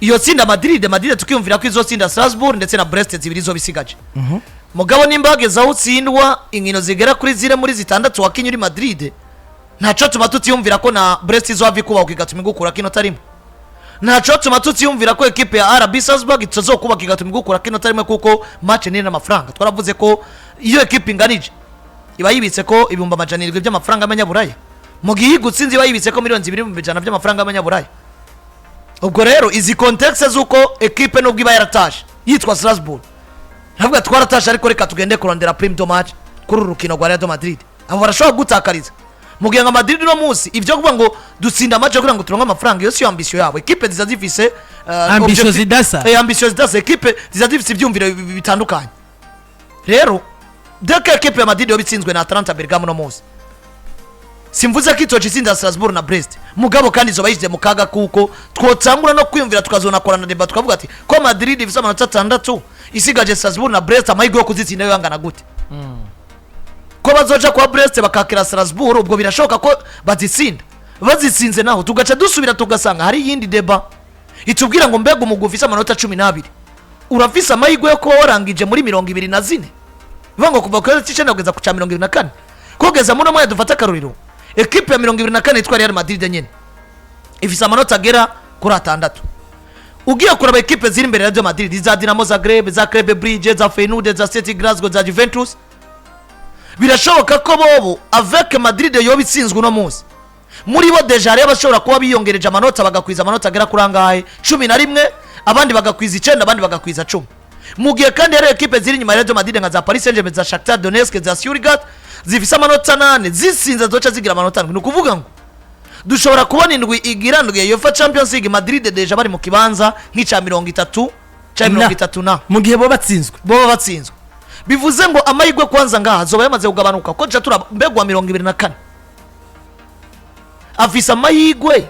[SPEAKER 2] iyo tsinda Madrid, Madrid tukiyumvira ko izotsinda Strasbourg ndetse na Brest zibiri zo bisigaje. Mugabo nimba hageze aho utsindwa inkino zigera kuri zine muri zitandatu wakinye uri Madrid, ntaco tuma tutiyumvira ko na Brest izohava ikubaka igatuma igukura kino tarimwe. Ntaco tuma tutiyumvira ko ekipe ya RB Salzburg itazokubaka igatuma igukura kino tarimwe, kuko match nini n'amafaranga. Twaravuze ko iyo ekipe inganije iba yibitse ko 700,000 by'amafaranga y'amanyaburaya, mu gihe igutsinze iba yibitse ko 2,100,000 by'amafaranga y'amanyaburaya. Ubwo rero izi contexte z'uko ekipe nubwo iba yaratashe yitwa Strasbourg, ntabwo twaratashe, ariko reka tugende kurondera prime de match kuri uru rukino rwa Real Madrid, abo barashobora gutakariza. Mu gihe nka Madrid uno munsi ibyo kuvuga ngo dutsinda match kugira ngo turonke amafaranga, iyo siyo ambition yabo. Ekipe ziza zifise
[SPEAKER 3] Ambition zidasa.
[SPEAKER 2] Ambition zidasa. Ekipe ziza zifise ibyumviro bitandukanye. Rero dès que ekipe ya Madrid yoba itsinzwe na Atalanta Bergamo uno munsi, simvuze ko itoca itsinda Strasbourg na Brest, mugabo kandi izoba yishyize mu kaga, kuko twotangura no kwiyumvira tukazonakorana débat, tukavuga ati ko Madrid ifise amanota 6 isigaje Strasbourg na Brest, amahirwe yo kuzitsinda yo yangana gute? Ko bazoja kwa Brest bakakira Strasbourg, ubwo birashoboka ko bazitsinda. Bazitsinze naho tugaca dusubira tugasanga hari iyindi débat itubwira ngo mbega umugwi ufise amanota 12 urafise amahirwe yo kuba warangije muri 24, bivuga ngo kuva ku kwezi cy'icenda kugeza ku ca 24, kugeza muri mwanya. Dufate akarorero, ekipe ya 24 yitwa Real Madrid nyene ifise amanota agera kuri 6. Ugiye kuraba ekipe ziri imbere ya Real Madrid, za Dinamo Zagreb, za Club Brugge, za Feyenoord, za Celtic Glasgow, za Juventus, birashoboka ko bobo avec Madrid yoba itsinzwe uno munsi, muri bo déjà hariyo abashobora kuba biyongereje amanota bagakwiza amanota agera kuri angahe? 11, abandi bagakwiza 9, abandi bagakwiza 10. Mu gihe kandi hari ekipe ziri inyuma ya Real Madrid nka za Paris Saint-Germain, za Shakhtar Donetsk, za Stuttgart zifise amanota 8, zisinze zoca zigira amanota 7. Ni ukuvuga ngo dushobora kubona indwi igira ndwi ya UEFA Champions League, Madrid déjà bari mu kibanza nk'ica 30 ca 30 na
[SPEAKER 1] Mu gihe bo batsinzwe.
[SPEAKER 2] Boba batsinzwe, bivuze ngo amahirwe kwanza ngaha azoba yamaze kugabanuka, ko nca turaba mbegwa 24 afise amahirwe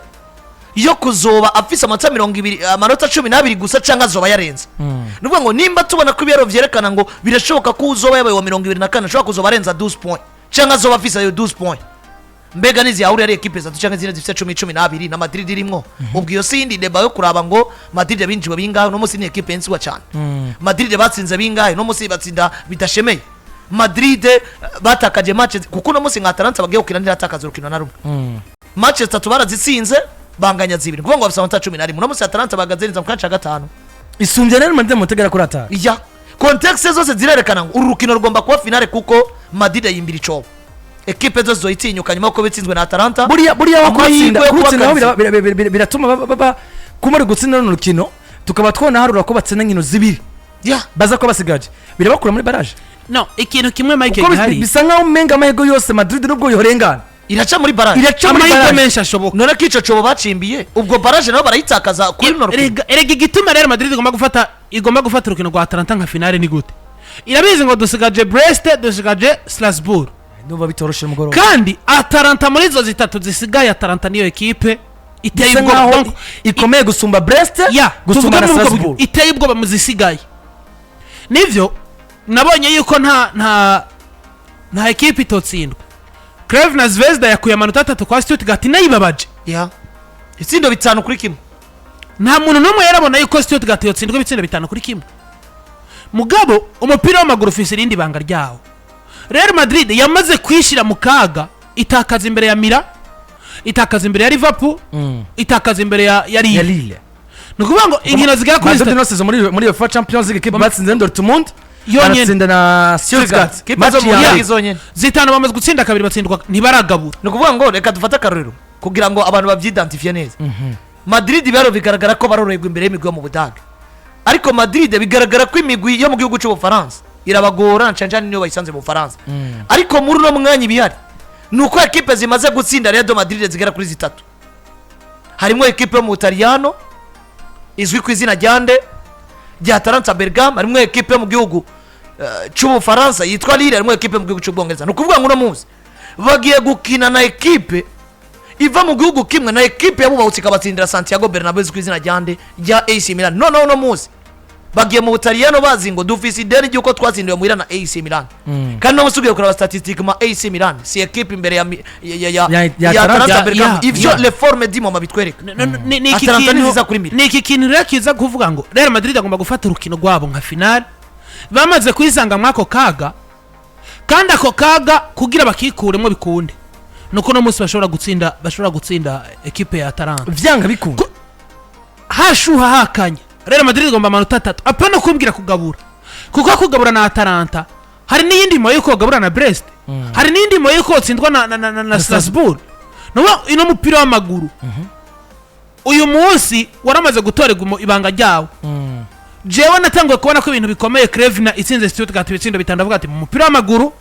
[SPEAKER 2] yo kuzoba afise amanota 20, amanota 12 gusa, cyangwa azoba yarenze. Ni ukuvuga ngo nimba tubona ko ibiharo vyerekana ngo birashoboka ko uzoba yabaye wa 24 ashobora kuzoba arenza 12 point, cyangwa azoba afise ayo 12 point, mbega niziyahurira ari ekipe zitatu cyangwa izindi zifite 10, 12 na Madrid irimwo, ubwo iyo si yindi débat yo kuraba ngo Madrid binjiwe bingahe? Uno munsi ni ekipe yensiwa cyane. Madrid batsinze bingahe? Uno munsi batsinda bidashemeye. Madrid batakaje match, kuko uno munsi nka Atalanta bagiye gukina ntiratakaza urukino na rumwe. Match zitatu barazitsinze, banganya zibiri, kuvuga ngo bafise amanota 11. Uno munsi Atalanta bahagaze neza mu kanya ca gatanu.
[SPEAKER 1] Isumbya Real Madrid mu tegera kuri 5.
[SPEAKER 2] Ya, contexte zose zirerekana ngo uru rukino rugomba kuba finale, kuko Madrid yimbira icobo, ekipe zose zoyitinyuka nyuma yuko bitsinzwe na Atalanta.
[SPEAKER 1] Buriya wo
[SPEAKER 2] Amahirwe
[SPEAKER 1] kurutsinda
[SPEAKER 2] yo kuba
[SPEAKER 1] kurutsinda
[SPEAKER 2] qualifié.
[SPEAKER 1] biratuma kumara gutsinda runo rukino, tukaba twona harura ko batsinda inkino zibiri baza kuba basigaje, birabakura muri barrage.
[SPEAKER 3] No ikintu kimwe, Mike,
[SPEAKER 1] Kuko
[SPEAKER 3] gihari.
[SPEAKER 1] bisa nkaho umenga amahirwe yose Madrid nubwo yorengana
[SPEAKER 2] Iraca muri barrage.
[SPEAKER 1] Iraca muri
[SPEAKER 3] Amahirwe
[SPEAKER 1] barrage.
[SPEAKER 3] menshi ashoboka.
[SPEAKER 2] None ko ico cobo bacimbiye, ubwo barrage nabo barayitakaza kuri runo rukino.
[SPEAKER 3] Erega igituma Real Madrid igomba gufata urukino rwa Atalanta nka finale ni gute? Irabizi ngo dusigaje Brest, dusigaje Strasbourg.
[SPEAKER 1] Ndumva bitoroshe mugoroba.
[SPEAKER 3] Kandi Atalanta muri izo zitatu zisigaye, Atalanta niyo ekipe iteye
[SPEAKER 1] Bisa
[SPEAKER 3] ubwoba.
[SPEAKER 1] nkaho
[SPEAKER 3] Donc,
[SPEAKER 1] ikomeye gusumba Brest,
[SPEAKER 3] ya
[SPEAKER 1] gusumba
[SPEAKER 3] tuvuge
[SPEAKER 1] na
[SPEAKER 3] muri ubwo buryo,
[SPEAKER 1] Strasbourg.
[SPEAKER 3] iteye ubwoba mu zisigaye. Nivyo nabonye yuko nta ekipe itotsindwa. Crvena Zvezda yakuye amanota 3 kwa Stuttgart inayibabaje.
[SPEAKER 2] Ya, ibitsindo 5-1.
[SPEAKER 3] Nta muntu n'umwe yarabona yuko Stuttgart yotsindwa ibitsindo 5-1. Mugabo umupira w'amaguru ufise irindi banga ryawo. Real Madrid yamaze kwishira mu kaga, itakaza imbere ya Milan, itakaza imbere ya Liverpool, itakaza imbere ya
[SPEAKER 1] Ya
[SPEAKER 3] Lille.
[SPEAKER 1] Lille.
[SPEAKER 3] Ni ukuvuga ngo inkino zigera kuri
[SPEAKER 1] Madrid
[SPEAKER 3] zitatu
[SPEAKER 1] no saison muri UEFA Champions League equipe batsinze Dortmund.
[SPEAKER 3] Yonyene.
[SPEAKER 1] Baratsinda na Stuttgart.
[SPEAKER 2] Kipe
[SPEAKER 1] Match
[SPEAKER 2] zo mu
[SPEAKER 1] ya
[SPEAKER 2] Budage
[SPEAKER 1] mbere.
[SPEAKER 2] zonyene.
[SPEAKER 3] Zitanu bamaze gutsinda kabiri, batsindwa, ntibaragabura.
[SPEAKER 2] Ni ukuvuga ngo reka dufate akarorero kugira ngo abantu babyidantifiye neza. Madrid baro bigaragara ko baroroherwa imbere y'imigwi yo mu Budage, ariko Madrid bigaragara ko imigwi yo mu gihugu cy'Ubufaransa irabagora, na cyane cyane niyo bayisanze mu Bufaransa. Ariko muri uno mwanya ibihari ni uko ekipe zimaze gutsinda Real de Madrid zigera kuri zitatu, harimo ekipe yo mu Butaliyano izwi ku izina rya nde, rya Atalanta Bergame, harimo ekipe yo mu gihugu cy'Ubufaransa yitwa Lille, harimo ekipe yo mu gihugu cy'Ubwongereza. Ni ukuvuga ngo uno munsi bagiye gukina na ekipe iva mu gihugu kimwe na ekipe yabubahutse ikabatsindira Santiago Bernabeu, izwi ku izina rya nde, rya AC Milan. Noneho uno munsi bagiye mu Butaliyano bazi ngo dufise ideni ry'uko twatsindiwe muhira na AC Milan. Kandi no ugiye kureba statistique ma AC Milan si ekipe imbere ya mi- ya ya ya
[SPEAKER 1] Ya
[SPEAKER 2] ya Atalanta
[SPEAKER 3] Ya-
[SPEAKER 2] Bergamo. Ivyo le forme du moment bitwereka.
[SPEAKER 3] Ni iki
[SPEAKER 2] Atalanta ni
[SPEAKER 3] kintu-
[SPEAKER 2] nziza kuri Milan.
[SPEAKER 3] Ni iki kintu rero kiza kuvuga ngo Real Madrid agomba gufata urukino rwabo nka finale. Bamaze kwisanga mw'ako kaga, kandi ako kaga kugira bakikuremo bikunde nuko uno munsi bashobora gutsinda ekipe ya Atalanta.
[SPEAKER 1] Vyanga bikunda.
[SPEAKER 3] Hashuha hakanya, Real Madrid igomba amanota atatu, apana kumbwira kugabura, kuko kugabura na Atalanta hari n'iyindi moyo yuko bagabura na Brest, hari n'iyindi moyo yuko batsindwa na Strasbourg. Nuba ino mupira w'amaguru uyu munsi waramaze gutorerwa ibanga ryawo. Jewe natanguye kubona ko ibintu bikomeye Crvena itsinze Stuttgart ibitsindo bitanu, avuga ati mu mupira w'amaguru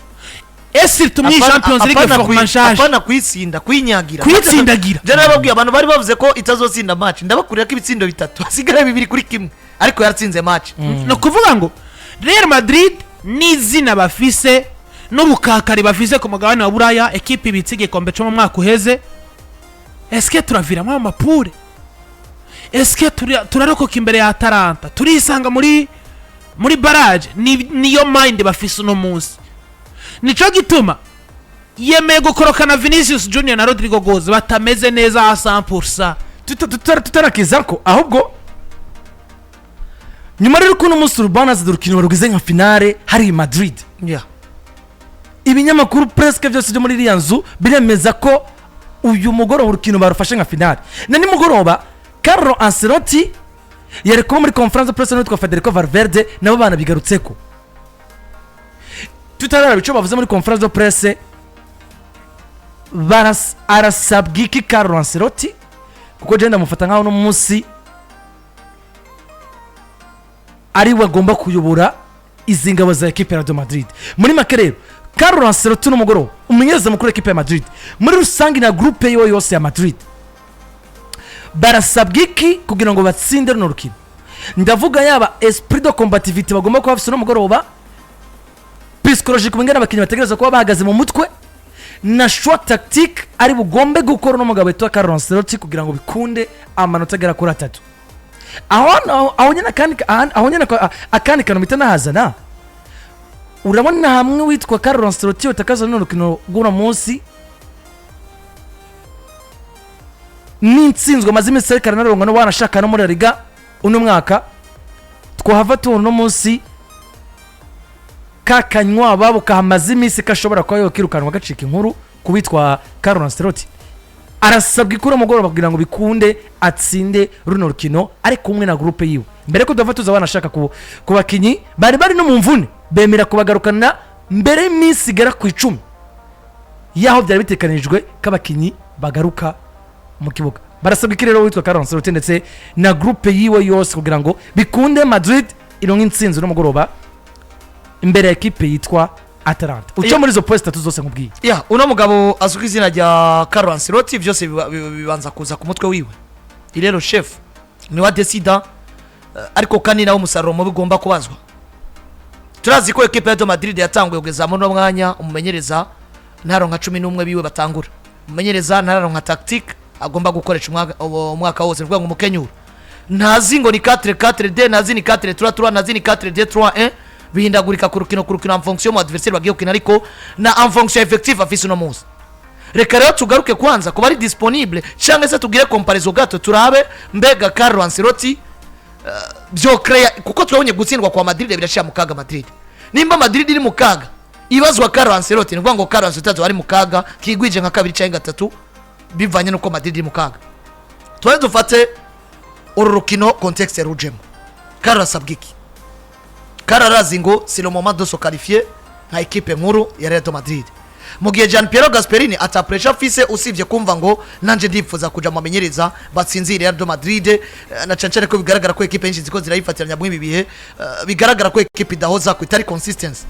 [SPEAKER 3] esi tumwi Champions League format nshasha.
[SPEAKER 2] Apana kuyitsinda, kuyinyagira.
[SPEAKER 3] Kuyitsindagira.
[SPEAKER 2] Je nababwiye, abantu bari bavuze ko itazotsinda match, ndabakurira ko ibitsindo bitatu hasigara 2-1, ariko yaratsinze match.
[SPEAKER 3] Ni ukuvuga ngo Real Madrid n'izina bafise n'ubukakari bafise ku mugabane wa Buraya, ekipe ibitse igikombe cyo mu mwaka uheze, eske turaviramo amapure? Eske turarokoka imbere ya Atalanta, turisanga muri barrage? Niyo mind bafise uno munsi. Nico gituma yemeye gukorokana Vinicius Junior na Rodrygo Goes batameze neza a 100%.
[SPEAKER 1] Tutarakiza ko ahubwo nyuma rero ukuntu umunsi urubana urukino barugize nka finale hari i Madrid, ibinyamakuru presque byose byo muri iriya nzu biremeza ko uyu mugoroba urukino barufashe nka finale. Na nimugoroba Carlo Ancelotti yari kuba muri conférence de presse n'uwitwa Federico Valverde, nabo banabigarutseko. Tutararaba icyo bavuze muri conférence de presse, arasabwa iki Carlo Ancelotti? Kuko jenda ndamufata nkaho uno munsi ari we agomba kuyobora izi ngabo za ekipe ya Real Madrid. Muri make rero, Carlo Ancelotti n'umugoroba umumenyereza mukuru w'ekipe ya Madrid muri rusange na groupe yiwe yose ya Madrid barasabwa iki kugira ngo batsinde runo rukino? Ndavuga yaba esprit de combativité bagomba kuba bafise uno mugoroba, psychologique ingana abakinnyi bategereza kuba bahagaze mu mutwe, na choix tactique ari bugombe gukora uno mugabo witwa Carlo Ancelotti kugira ngo bikunde amanota agera kuri atatu. Aho nyine akandi kantu mpita nahazana, urabona hamwe witwa Carlo Ancelotti utakaza runo rukino rw'uno munsi n'intsinzwe amaze iminsi ariko aranaronga no wanashaka no muri La Liga uno mwaka, twahava tubona uno munsi kakanywa ababo kahamaze iminsi kashobora kuba yokirukanwa gacika inkuru ku witwa Carlo Ancelotti. Arasabwa ikura mugoroba kugira ngo bikunde atsinde runo rukino ari kumwe na groupe yiwe. Mbere ko duhava tuza banashaka ku bakinyi bari bari no mu mvune, bemera kubagarukana mbere y'iminsi igera ku 10 y'aho byari bitekanijwe ko abakinyi bagaruka mu kibuga. Barasabwa iki rero witwa Carlo Ancelotti ndetse na groupe yiwe yose kugira ngo bikunde Madrid ironke intsinzi uno mugoroba imbere ya ekipe yitwa Atalanta, uca muri izo points zitatu zose nkubwiye?
[SPEAKER 2] Ya, uno mugabo azwi ku izina rya Carlo Ancelotti, byose bibanza kuza ku mutwe wiwe. Rero chef niwe adesida, ariko kandi nawe umusaruro mubi ugomba kubazwa. Turazi ko ekipe ya Real Madrid yatanguye kugeza muri uno mwanya umumenyereza ntaronka 11 biwe batangura, umumenyereza ntaronka tactique agomba gukoresha umwaka wose. Ni ukuvuga ngo umukenyuro ntazi ngo ni 4 4 D, ntazi ni 4 3 3, ntazi ni 4 2 3 1, bihindagurika ku rukino ku rukino en fonction mu adversaire bagiye gukina, ariko na en fonction effectif afise uno munsi. Reka rero tugaruke kwanza kuba ari disponible, cyangwa se tugire comparaison gato, turabe mbega Carlo Ancelotti byo creya, kuko turabonye gutsindwa kwa Madrid birashira mu kaga Madrid. Nimba Madrid iri mu kaga ibazwa Carlo Ancelotti, ni ukuvuga ngo Carlo Ancelotti azoba ari mu kaga kigwije nka kabiri cyangwa gatatu bivanye n'uko Madrid iri mu kaga. Tubanze dufate uru rukino contexte rujemo. Carlo asabwa iki? Kararazi ngo c'est le moment de se qualifier nka ekipe nkuru ya Real de Madrid, mu gihe Gian Piero Gasperini ata pressure afise, usibye kumva ngo nanje ndifuza kuja mu bamenyereza batsinziye Real de Madrid, na cane cane ko bigaragara ko ekipe nyinshi ziko zirayifatiranya muri ibi bihe, bigaragara ko ekipe idahoza ko itari consistency.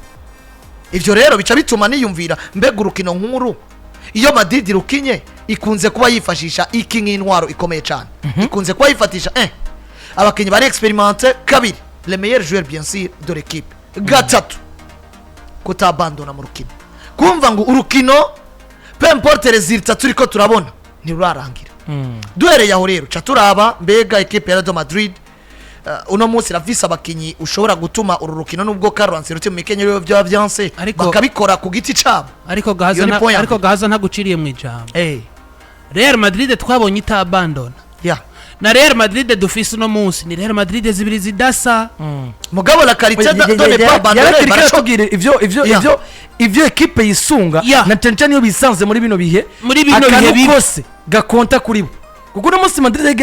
[SPEAKER 2] Ivyo rero bica bituma niyumvira, mbega urukino nkuru iyo Madrid rukinye ikunze kuba yifashisha iki nk'intwaro ikomeye cyane? Ikunze kuba yifatisha abakinnyi bari expérimentés, kabiri, le meilleur joueur bien sûr de l'équipe, gatatu, kutabandona mu rukino, kumva ngo urukino, peu importe résultat turiko turabona, ntirurarangira. Duhereye aho rero, ca turaba mbega ekipe ya Real Madrid uno munsi irafise abakinyi ushobora gutuma uru rukino, nubwo Carlo Ancelotti mu mikenyero byaba vyanse, bakabikora ku giti cabo.
[SPEAKER 3] Ariko Gahaza
[SPEAKER 2] Iyo ni point ya
[SPEAKER 3] ariko
[SPEAKER 2] mbere.
[SPEAKER 3] Gahaza, ntaguciriye mu ijambo, Real Madrid twabonye itabandona na Real Madrid dufise uno munsi ni Real Madrid zibiri zidasa.
[SPEAKER 2] Mugabo la qualité de ne pas abandonner
[SPEAKER 1] Yarakiri
[SPEAKER 2] barasho
[SPEAKER 1] karatubwira ivyo ivyo ekipe yisunga na cane cane iyo bisanze muri bino bihe,
[SPEAKER 3] Muri bino
[SPEAKER 1] akantu
[SPEAKER 3] bihe bibi.
[SPEAKER 1] kose gakonta kuri bo, kuko uno munsi Madrid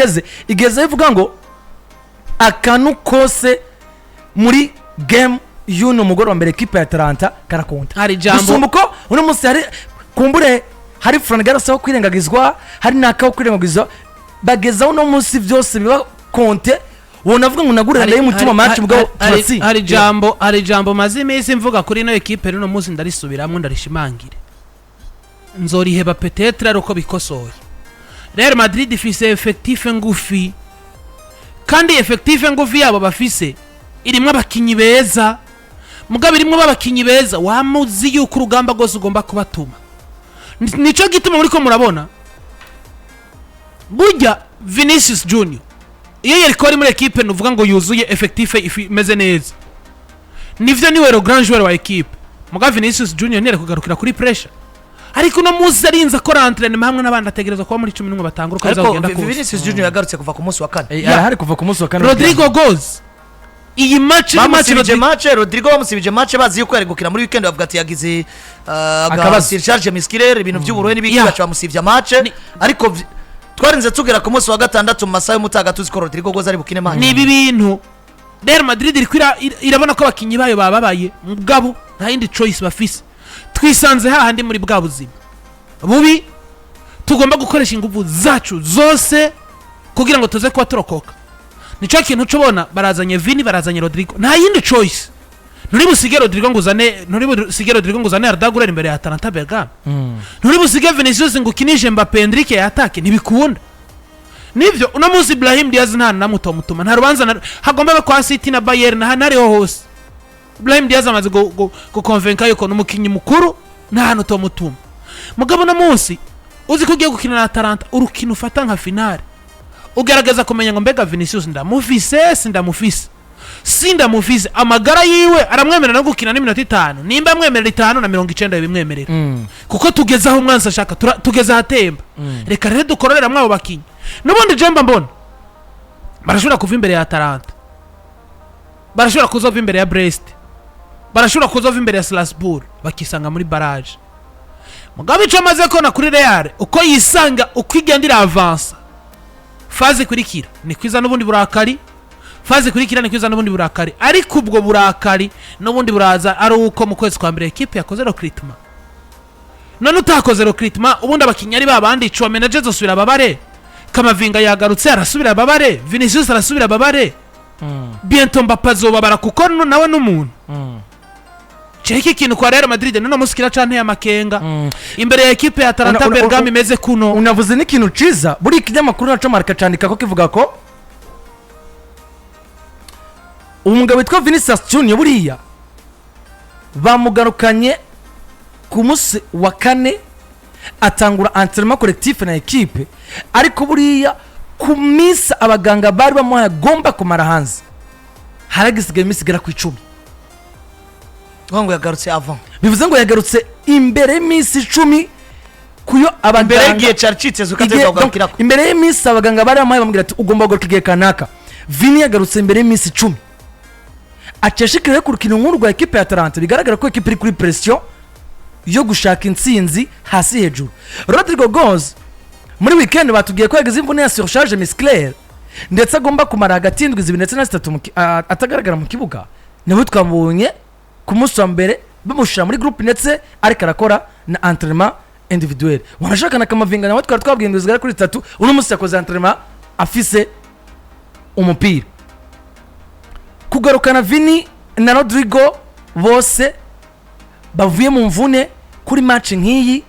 [SPEAKER 1] igeze ivuga ngo akantu kose muri game y'uno mugoroba mbere ekipe ya Atalanta karakonta
[SPEAKER 3] Hari ijambo-
[SPEAKER 1] gusumba uko uno munsi hari kumbure hari Fran Garcia wo kwirengagizwa, hari naka wo kwirengagizwa. Bagezaho uno munsi byose biba compte, wonavuga ngo nagurira ndayimutima match, mugabo turatsinda.
[SPEAKER 3] Hari ijambo maze iminsi mvuga kuri ino ekipe rino munsi, ndarisubiramo, ndarishimangire, nzoriheba peut-être ari uko bikosoye. Real Madrid ifise effectif ngufi, kandi effectif ngufi yabo bafise irimwo abakinyi beza, mugabo irimwo b'abakinyi beza wamuzi yuko urugamba rwose ugomba kubatuma. Nico gituma muriko murabona burya Vinicius Junior iyo yariko ari muri ekipe nuvuga ngo yuzuye effectif imeze neza, nivyo niwe le grand joueur wa ekipe, muga Vinicius Junior ntiyari kugarukira kuri pressure. Ariko uno munsi arinze akora entraînement hamwe n'abandi, ategerezwa kuba muri 11 batangura uko
[SPEAKER 2] Ariko
[SPEAKER 3] bizagenda kose.
[SPEAKER 2] Vinicius Junior yagarutse kuva ku munsi wa kane.
[SPEAKER 1] Arahari kuva ku munsi wa kane.
[SPEAKER 3] Rodrygo Goes, iyi match ni match
[SPEAKER 2] Bamusibije match Rodrygo, bamusibije match bazi yuko yari gukina muri weekend, bavuga ati yagize
[SPEAKER 1] Akabazo.
[SPEAKER 2] surcharge musculaire, ibintu by'uburuhe n'ibiki, baca bamusivya match. Ariko twarinze tugera ku munsi wa gatandatu mu masaha y'umutaga tuzi ko Rodrygo Goes ari bukine match.
[SPEAKER 3] Ni ibi bintu Real Madrid iriko irabona ko abakinyi bayo bababaye, mugabo nta yindi choice bafise. Twisanze hahandi muri bwa buzima bubi, tugomba gukoresha ingufu zacu zose kugira ngo tuze kuba turokoka. Nico kintu cubona barazanye Vini, barazanye Rodrygo, nta yindi choice. Nturi busige Rodrygo ngo uzane Arda Güler imbere ya Atalanta Bergame, nturi busige Vinicius ngo ukinishe Mbappe, Endrick yatake, ntibikunda. Nivyo, uno munsi Brahim Diaz nta namwe utomutuma, nta rubanza hagomba kwa City na Bayern na hariho hose. Brahim Diaz amaze gukonvenka yuko ni umukinnyi mukuru, nta hantu utomutuma. Mugabo uno munsi uzi ko ugiye gukina na Atalanta, urukino ufata nka finale, ugerageza kumenya ngo mbega Vinicius ndamufise, sindamufise? Sindamufise, amagara yiwe aramwemerera no gukina n'iminota 5? Nimba amwemerera 5 na 90 bimwemerera, kuko tugeze aho umwanzi ashaka, tugeze ahatemba. Reka rero dukororera mwabo bakinyi n'ubundi. Jemba mbona barashobora kuva imbere ya Atalanta, barashobora kuzova imbere ya Brest, barashobora kuzova imbere ya Strasbourg, bakisanga muri barrage. Mugabo ico amaze kona kuri Real, uko yisanga, uko igenda iravansa, phase ikurikira ni kwiza n'ubundi burakari, phase ikurikira ni kwiza n'ubundi burakari. Ariko ubwo burakari n'ubundi buraza ari uko mu kwezi kwa mbere ekipe yakoze recruitment. None utakoze recruitment, ubundi abakinnyi ari babandi, Tchouaméni azosubira babare, Camavinga yagarutse arasubira babare, Vinicius arasubira babare, bientôt Mbappe azobabara, kuko nawe n'umuntu. Ceki ikintu kwa Real Madrid none munsi kiracanteye amakenga imbere ya ekipe ya Atalanta Bergame imeze kuno.
[SPEAKER 1] Unavuze n'ikintu ciza. Buri ikinyamakuru naco Marca candika ko kivuga ko umugabo witwa Vinicius Junior buriya bamugarukanye ku munsi wa kane, atangura entraînement collectif na ekipe, ariko buriya ku minsi abaganga bari bamuhaye agomba kumara hanze haragisigaye iminsi igera ku 10.
[SPEAKER 2] Ngo yagarutse avant.
[SPEAKER 1] Bivuze ngo yagarutse imbere y'iminsi 10 kuyo
[SPEAKER 2] Imbere
[SPEAKER 1] abaganga
[SPEAKER 2] y'igihe cari citezwe ko ateza kugarukirako.
[SPEAKER 1] Imbere y'iminsi abaganga bari bamuhaye, bamubwira ati ugomba kugaruka igihe kanaka. Vini yagarutse imbere y'iminsi 10, aceshekere ku rukino nk'uru rwa ekipe ya Atalanta, bigaragara ko ekipe iri kuri pression yo gushaka intsinzi hasi hejuru. Rodrygo Goes muri weekend batubwiye ko yagize imvune ya surcharge musculaire, ndetse agomba kumara hagati y'indwi 2 ndetse na 3 atagaragara mu kibuga. Nawe twamubonye ku munsi wa mbere bamushyira muri groupe, ndetse ariko arakora na entraînement individuel. Wanashaka na Kamavinga, nawe twari twabwiye ngo zigera kuri 3, uno munsi yakoze entraînement afise umupira. Kugarukana Vini na Rodrigo bose bavuye mu mvune kuri match nk'iyi,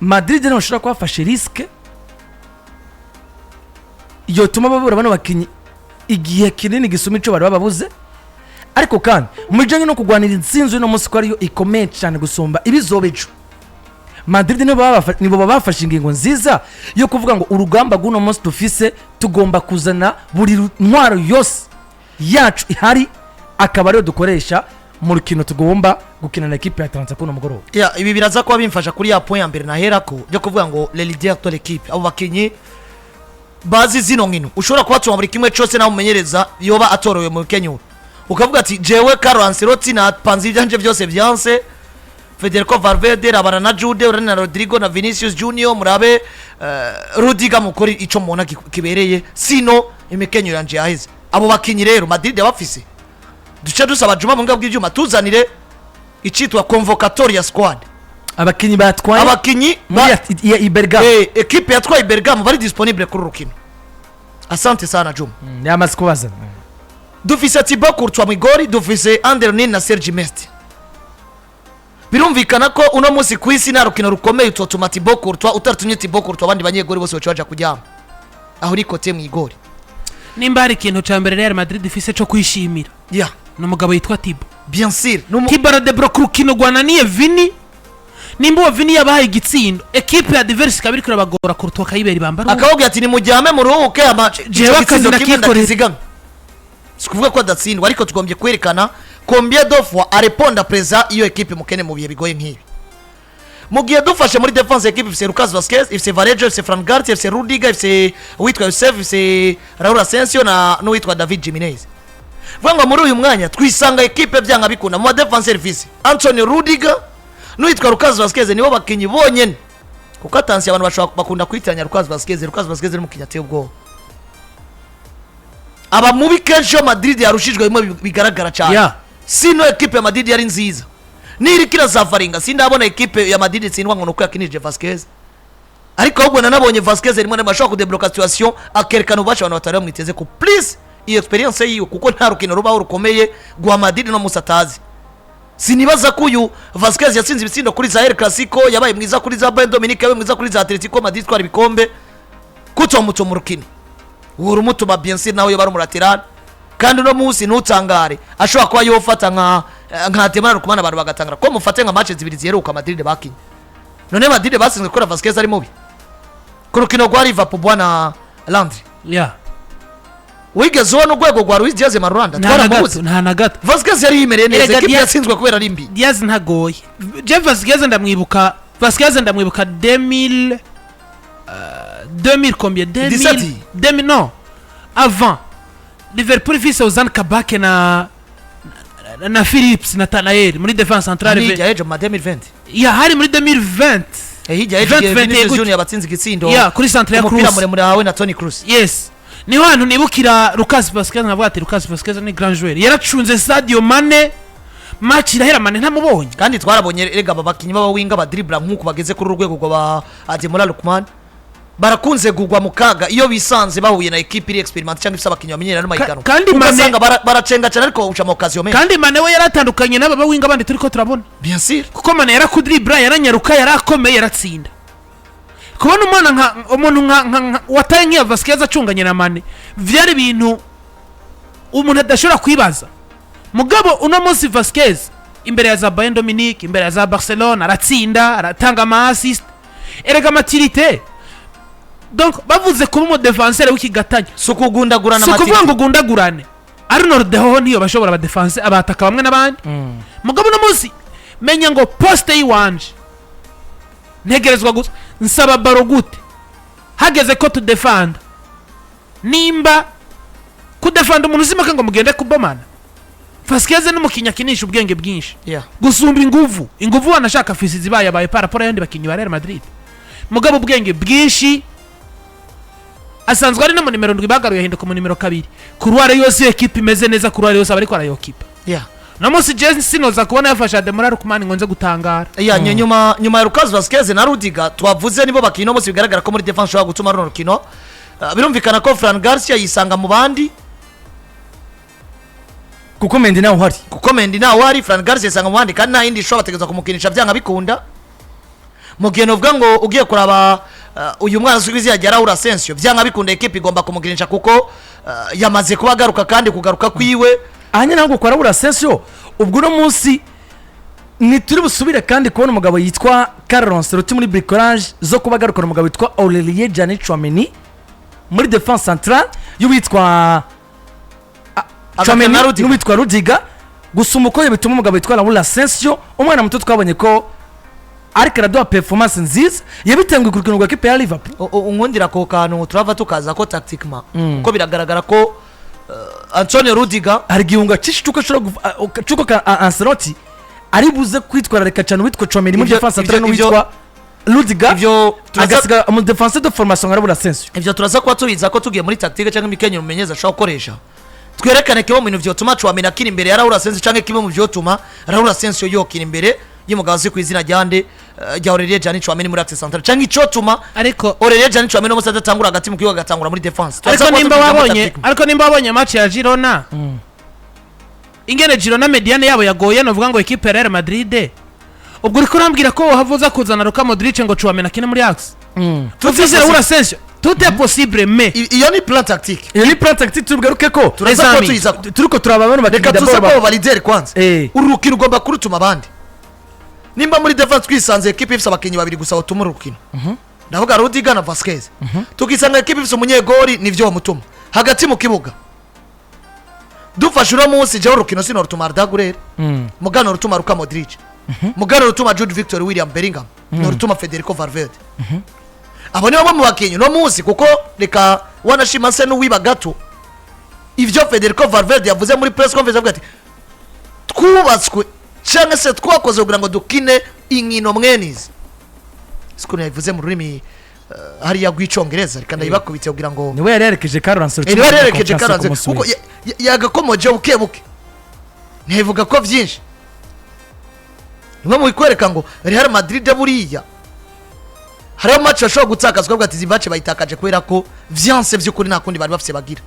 [SPEAKER 1] Madrid niho bashobora kuhafashe risque yotuma babura bano bakinnyi igihe kinini gisuma ico bari bababuze. Ariko kandi mu bijanye no kurwanira intsinzi uno munsi, ko ariyo ikomeye cyane gusumba ibizoba ejo, Madrid nibo baba bafashe ingingo nziza yo kuvuga ngo urugamba rw'uno munsi dufise, tugomba kuzana buri ntwaro yose yacu ihari, akaba ariyo dukoresha mu rukino tugomba gukina na ekipe ya Atalanta kuno mugoroba.
[SPEAKER 2] Ya, ibi biraza kuba bimfasha kuri ya point ya mbere naherako byo kuvuga ngo le leader de l'équipe, abo bakinyi bazi zino nkino, ushobora kubatuma buri kimwe cyose, nawe umumenyereza yoba atorowe mu Kenya, ukavuga ati jewe Carlo Ancelotti napanze ibyanje byose byanse, Federico Valverde rabana na Jude, urane na Rodrigo na Vinicius Junior, murabe Rudiger, mukore ico mubona kibereye, sino imikenyo yanje yaheze. Abo bakinyi rero Madrid yabafise. Duce dusaba Juma mu bw'ibyuma tuzanire icitwa convocatoria squad.
[SPEAKER 1] Abakinnyi batwaye
[SPEAKER 2] abakinyi
[SPEAKER 1] muri ya Bergamo.
[SPEAKER 2] Ekipe yatwaye Bergamo bari disponible kuri rukino. Asante sana Juma.
[SPEAKER 1] Yamaze kubaza.
[SPEAKER 2] Dufise Thibaut Courtois mw'igori, dufise André Lunin na Sergi Mesti. Birumvikana ko uno munsi ku isi nta rukino rukomeye utotuma Thibaut Courtois utaratumye Thibaut Courtois, abandi banyegori bose baca baja kuryama. Aho ni côté mw'igori.
[SPEAKER 3] Nimba hari ikintu cya mbere Real Madrid ifise cyo kwishimira, ni umugabo yitwa Thibaut.
[SPEAKER 2] Bien sûr.
[SPEAKER 3] Thibaut aradebloka urukino rwananiye Vini. Nimba uwo Vini yabahaye igitsindo, ekipe ya adverse ikaba iriko irabagora, Courtois akayibera ibamba.
[SPEAKER 2] Akababwira ati nimujyame muruhuke ama
[SPEAKER 3] Jewe
[SPEAKER 2] ico
[SPEAKER 3] akazi
[SPEAKER 2] gitsindo kimwe
[SPEAKER 3] ndakikorera.
[SPEAKER 2] ndakizigama. Si kuvuga ko adatsindwa, ariko tugombye kwerekana combien de fois areponda présent iyo ekipe mukene mu bihe bigoye nk'ibi. Mu gihe dufashe muri défense, ekipe ifise Lucas Vazquez, ifise Vallejo, ifise Fran Garcia, ifise Rudiger, ifise uwitwa Yusef, ifise Raul Asensio na n'uwitwa David Jimenez. Vuga ngo muri uyu mwanya twisanga ekipe byanga bikunda mu ma défense ifise Antonio Rudiger n'uwitwa Lucas Vazquez, nibo bakinyi bonyene. Kuko attention, abantu bashobora bakunda kwitiranya Lucas Vazquez. Lucas Vazquez ni umukinyi ateye ubwoba, aba mubi kenshi iyo Madrid yarushijwe bimwe bigaragara cyane. Sino ekipe ya Madrid yari nziza niriko irazafaringa, sindabona ekipe ya Madrid itsindwa ngo nuko yakinije Vazquez. Ariko ahubwo nanabonye Vazquez rimwe na rimwe ashobora kudebloka situation, akerekana ububasha abantu batari bamwiteze ko plus iyo experience yiwe, kuko nta rukino rubaho rukomeye rwa Madrid no musi atazi. Sinibaza ko uyu Vazquez yatsinze ibitsindo kuri za El Clasico, yabaye mwiza kuri za Bayern Dominique, yabaye mwiza kuri za Atletico Madrid twara ibikombe, kutomuto mu rukino uhora umutuma. Bien sûr, nawe yoba ari umu latéral, kandi uno munsi ntutangare ashobora kuba yofata nka Ademola Lookman, abantu bagatangara ko mufate nka match zibiri ziheruka Madrid bakinye. None Madrid batsinzwe kubera Vazquez ari mubi ku rukino rwa Liverpool, bwana Landry? Wigeze ubona urwego rwa Luis Diaz Marulanda?
[SPEAKER 3] Nta na gato.
[SPEAKER 2] Twaramubuze.
[SPEAKER 3] Nta na gato.
[SPEAKER 2] Vazquez yari yimereye neza.
[SPEAKER 3] Erega
[SPEAKER 2] Ekipe yatsinzwe kubera ari mbi.
[SPEAKER 3] Diaz ntagoye. Je Vazquez ndamwibuka, Vazquez ndamwibuka 2000, 2000 combien, 2000?
[SPEAKER 2] 17.
[SPEAKER 3] 2000, non, avant. Liverpool ifise Ozan Kabak na Phillips na Nathanael muri défense centrale.
[SPEAKER 2] Hirya y'ejo ma 2020.
[SPEAKER 3] Ya, hari muri 2020.
[SPEAKER 2] Hirya y'ejo igihe
[SPEAKER 3] 20,
[SPEAKER 2] Vinicius
[SPEAKER 3] gutyo.
[SPEAKER 2] Junior yabatsinze igitsindo.
[SPEAKER 3] Ya, kuri centre ya
[SPEAKER 2] Umupira
[SPEAKER 3] Kroos.
[SPEAKER 2] muremure wawe na Toni Kroos.
[SPEAKER 3] Yes, niho hantu nibukira Lucas Vazquez, nkavuga ati Lucas Vazquez ni grand joueur, yaracunze Sadio Mane, match irahera Mane ntamubonye.
[SPEAKER 2] Kandi twarabonye erega aba bakinyi b'abawinga badribla nk'uko bageze kuri uru rwego rwa Ademola Lookman, barakunze kugwa mu kaga iyo bisanze bahuye na ekipe iri expérimentée cyangwa ifite abakinnyi bamenyera n'amahiganwa.
[SPEAKER 3] Kandi
[SPEAKER 2] ugasanga baracenga cyane, ariko uca ama occasion menshi.
[SPEAKER 3] Kandi Mane we yaratandukanye n'aba bawinga bandi turiko turabona.
[SPEAKER 2] Bien sûr.
[SPEAKER 3] Kuko Mane yarakudribla, yaranyaruka, yarakomeye, yaratsinda. Kubona umwana nka umuntu nka wataye nk'iya Vazquez acunganye na Mane, vyari ibintu umuntu adashobora kwibaza. Mugabo uno munsi Vazquez imbere ya za Bayern Dominique, imbere ya za Barcelona, aratsinda, aratanga ama assist. Erega maturité, donc bavuze kuba umu défenseur w'ikigatanya,
[SPEAKER 2] si ukugundagurana.
[SPEAKER 3] Si ukuvuga
[SPEAKER 2] Maturité.
[SPEAKER 3] ngo ugundagurane. Arnold hoho ntiyo bashobora abadefanse abataka bamwe n'abandi. Mugabo uno munsi menya ngo poste y'iwanje ntegerezwa gusa nsaba ballon gute hageze ko tudefanda. Nimba kudefanda umuntu uzimaka ngo mugende kubomana, Vazquez n'umukinnyi akinisha ubwenge bwinshi gusumba inguvu. Inguvu wanashaka fisi zibaye abaye par rapport y'abandi bakinnyi ba Real Madrid, mugabo ubwenge bwinshi. Asanzwe ari no mu nimero 7, bagaruye ahinduka mu nimero 2. Couloir yose iyo ekipe imeze neza, couloir yose aba ariko arayokipa. No munsi je sinoza kubona yafashe Ademola Lookman ngo nze gutangara.
[SPEAKER 2] Ya, nyuma ya Lucas Vazquez na Rudiger twavuze, nibo bakina bose bigaragara ko muri defense ushobora gutuma runo rukino. Birumvikana ko Fran Garcia yisanga mu bandi.
[SPEAKER 1] Kuko Mendy nawe uhari.
[SPEAKER 2] Kuko Mendy ntawe uhari, Fran Garcia yisanga mu bandi kandi nta yindi ishobora, bategerezwa kumukinisha byanga bikunda. Mu gihe novuga ngo ugiye kuraba uyu mwana uzwi izina rya Raul Asensio, byanga bikunda ekipe igomba kumukinisha kuko yamaze kuba agaruka kandi kugaruka kwiwe.
[SPEAKER 1] Aha nyine ahubwo kwa Raul Asensio, ubwo uno munsi ntituri busubire kandi kubona umugabo yitwa Carlo Ancelotti muri bricolage zo kuba agarukana umugabo witwa Aurelien Djani Tchouameni muri defense centrale y'uwitwa Tchouameni
[SPEAKER 2] Agakina Rudiger.
[SPEAKER 1] n'uwitwa Rudiger. Gusa umukoyo bituma umugabo witwa Raul Asensio, umwana muto twabonye ko ariko araduha performance nziza, yabitenguye ku rukino rwa kipe ya Liverpool.
[SPEAKER 2] Unkundira ku kantu turava tukaza ko tactiquement, kuko biragaragara ko Antonio Rudiger
[SPEAKER 1] Hari igihunga cyinshi cy'uko ashobora cy'uko Ancelotti ari buze kwitwararika cyane uwitwa Tchouameni muri defense centrale n'uwitwa Rudiger,
[SPEAKER 2] Ivyo
[SPEAKER 1] agasiga mu defense de formation nka Raul Asensio.
[SPEAKER 2] Ivyo turaza kuba tubiza ko tugiye muri tactique cyangwa imikenyero umumenyereza ashobora gukoresha, twerekane kimwe mu bintu vyotuma Tchouameni akina imbere ya Raul Asensio canke kimwe mu vyotuma Raul Asensio yokina imbere y'umugabo azwi ku izina rya nde, rya Aurelien Djani Tchouameni muri axe central, canke icotuma
[SPEAKER 3] Ariko
[SPEAKER 2] Aurelien Djani Tchouameni no musaza atangura hagati mu kibuga, agatangura muri defense. Turaza
[SPEAKER 3] Ariko
[SPEAKER 2] kuba
[SPEAKER 3] nimba
[SPEAKER 2] tubijamo
[SPEAKER 3] wabonye
[SPEAKER 2] tactique.
[SPEAKER 3] Ariko nimba wabonye match ya Girona, ingene Girona médiane yabo yagoye, novuga ngo ekipe ya Real Madrid, ubwo uriko urambwira ko wohava uza kuzana Luka Modric ngo Tchouameni akine muri axe ufise Raul Asensio? Tout est possible, mais
[SPEAKER 2] Iyo ni plan tactique.
[SPEAKER 1] Iyo ni plan tactique, tubigaruke ko.
[SPEAKER 2] Turaza kuba
[SPEAKER 3] Amis,
[SPEAKER 2] tuyiza.
[SPEAKER 1] Turiko turaba bano
[SPEAKER 2] Reka
[SPEAKER 1] bakinnyi
[SPEAKER 2] tuze
[SPEAKER 1] d'abord
[SPEAKER 2] ko validere kwanza. Uru rukino ugomba kurutuma abandi. Nimba muri defense twisanze ekipe ifise abakinnyi babiri gusa batuma uru rukino, ndavuga Rudiger na Vasquez, tukisanga ekipe ifise umunyegori, nivyo wamutuma hagati mu kibuga. Dufashe uno munsi, jewe urukino sinorutuma Arda Güler, mugano rutuma Luka Modric, mugano rutuma Jude Victor William Bellingham, norutuma Federico Valverde. Abo ni bamwe mu bakinnyi uno munsi, kuko reka wanashima se n'uwiba gato ivyo Federico Valverde yavuze muri press conference, avuga ati twubatswe cyangwa se twakoze kugira ngo dukine inkino mwenizi. Sikuntu yabivuze mu rurimi hariya rw'icongereza, reka ndabibakubitse kugira ngo
[SPEAKER 1] Niwe yari yerekeje Carlo Ancelotti
[SPEAKER 2] Niwe
[SPEAKER 1] muri
[SPEAKER 2] yarerekeje
[SPEAKER 1] conference
[SPEAKER 2] karanze
[SPEAKER 1] ku munsi
[SPEAKER 2] kuko
[SPEAKER 1] w'ejo.
[SPEAKER 2] yagakomoje buke buke, ntivuga ko byinshi. Nimwe mu bikwereka ngo Real Madrid buriya hariho match bashobora gutakazwa, bavuga ati izi match bayitakaje kubera ko vyanse vy'ukuri, nta kundi bari bafise bagira.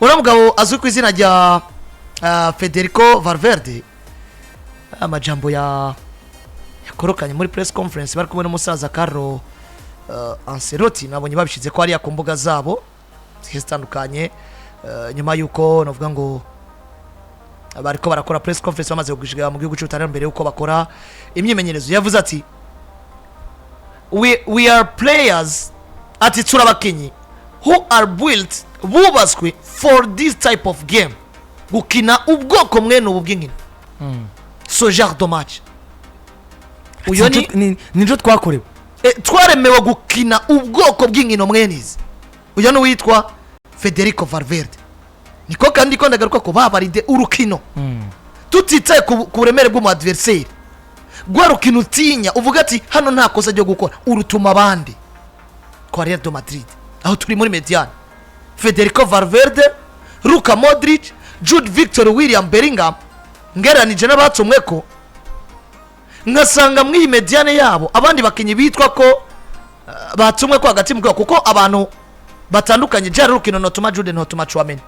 [SPEAKER 2] Uriya mugabo azwi ku izina rya Federico Valverde, amajambo ya yakorokanye muri press conference bari kumwe n'umusaza Carlo Ancelotti, nabonye babishize ko hariya ku mbuga zabo zigiye zitandukanye, nyuma y'uko navuga ngo bariko barakora press conference bamaze gushika mu gihugu cy'Ubutaliyani mbere y'uko bakora imyimenyerezo, yavuze ati we are players, ati turi abakinnyi who are built, bubatswe for this type of game, gukina ubwoko mwene ubu bw'inkino, ce genre de match. Uyo ni
[SPEAKER 1] Nico twakorewe.
[SPEAKER 2] Twaremewe gukina ubwoko bw'inkino mwene izi. Uyo ni uwitwa Federico Valverde. Niko kandi ko ndagaruka ko babaride urukino tutitaye ku buremere bw'umu adversaire, rwa rukino utinya uvuga ati hano nta kosa ryo gukora, urutuma abandi. Kwa Real de Madrid aho turi muri médiane, Federico Valverde, Luka Modric, Jude Victor William Bellingham, ngereranije n'abatumwe ko nkasanga muri iyi médiane yabo abandi bakinnyi bitwa ko batumwe ko hagati mu kibuga, kuko abantu batandukanye jari rukino notuma Jude, notuma Tchouameni,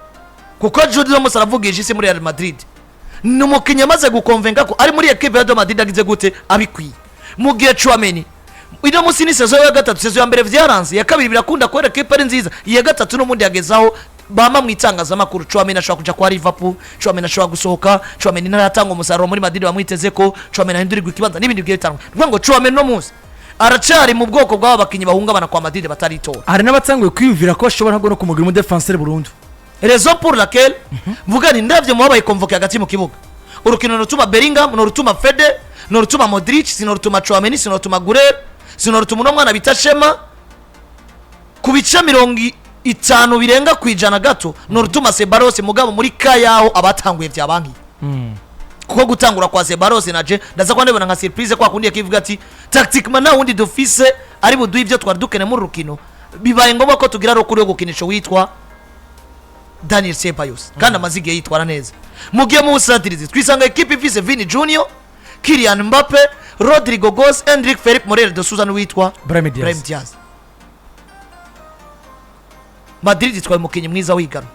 [SPEAKER 2] kuko Jude no musa aravugisha isi muri Real Madrid, ni umukinnyi amaze gukonvenka ko ari muri ekipe ya Real Madrid agize gute abikwiye, mu gihe Tchouameni ino munsi ni saison ya gatatu. Saison ya mbere vyaranze, iya kabiri birakunda kubera ekipe ari nziza, iya gatatu n'ubundi yagezaho bama mu itangazamakuru Tchouameni ashobora kuja kwa Liverpool, Tchouameni ashobora gusohoka, Tchouameni ntaratanga umusaruro muri Madrid bamwiteze ko Tchouameni ahindurirwa ikibanza n'ibindi bigiye bitandukanye. Ni ukuvuga ngo Tchouameni no munsi aracari mu bwoko bw'aba bakinnyi bahungabana kwa Madrid bataritora.
[SPEAKER 1] Hari n'abatanguye kwiyumvira ko bashobora no kumugira umudefenseur burundu.
[SPEAKER 2] Raison pour laquelle mvuga ni ndavye mu babaye convoqué hagati mu kibuga, urukino rutuma Bellingham, norutuma Fede, norutuma Modric, sinorutuma Tchouameni, sinorutuma Guler, sinorutuma uno mwana bita Shema. Ku bice 50 birenga ku ijana gato norutuma Ceballos, mugabo muri kayaho abatanguye vya banki, kuko gutangura kwa Ceballos na je ndaza kwa ndabona nka surprise kwa kundi yakivuga ati tactiquement nta wundi dufise ari buduhe ibyo twari dukeneye muri rukino. Bibaye ngombwa ko tugira recours yo gukinisha witwa Daniel Ceballos, kandi amaze igihe yitwara neza. Mu gihe mu busatirizi twisanga ekipe ifise Vini Junior, Kylian Mbappe, Rodrygo Goes, Endrick, Felipe Moreira de Souza n'uwitwa
[SPEAKER 1] Brahim Diaz.
[SPEAKER 2] Brahim Diaz. Madrid itwaye umukinnyi mwiza wigana,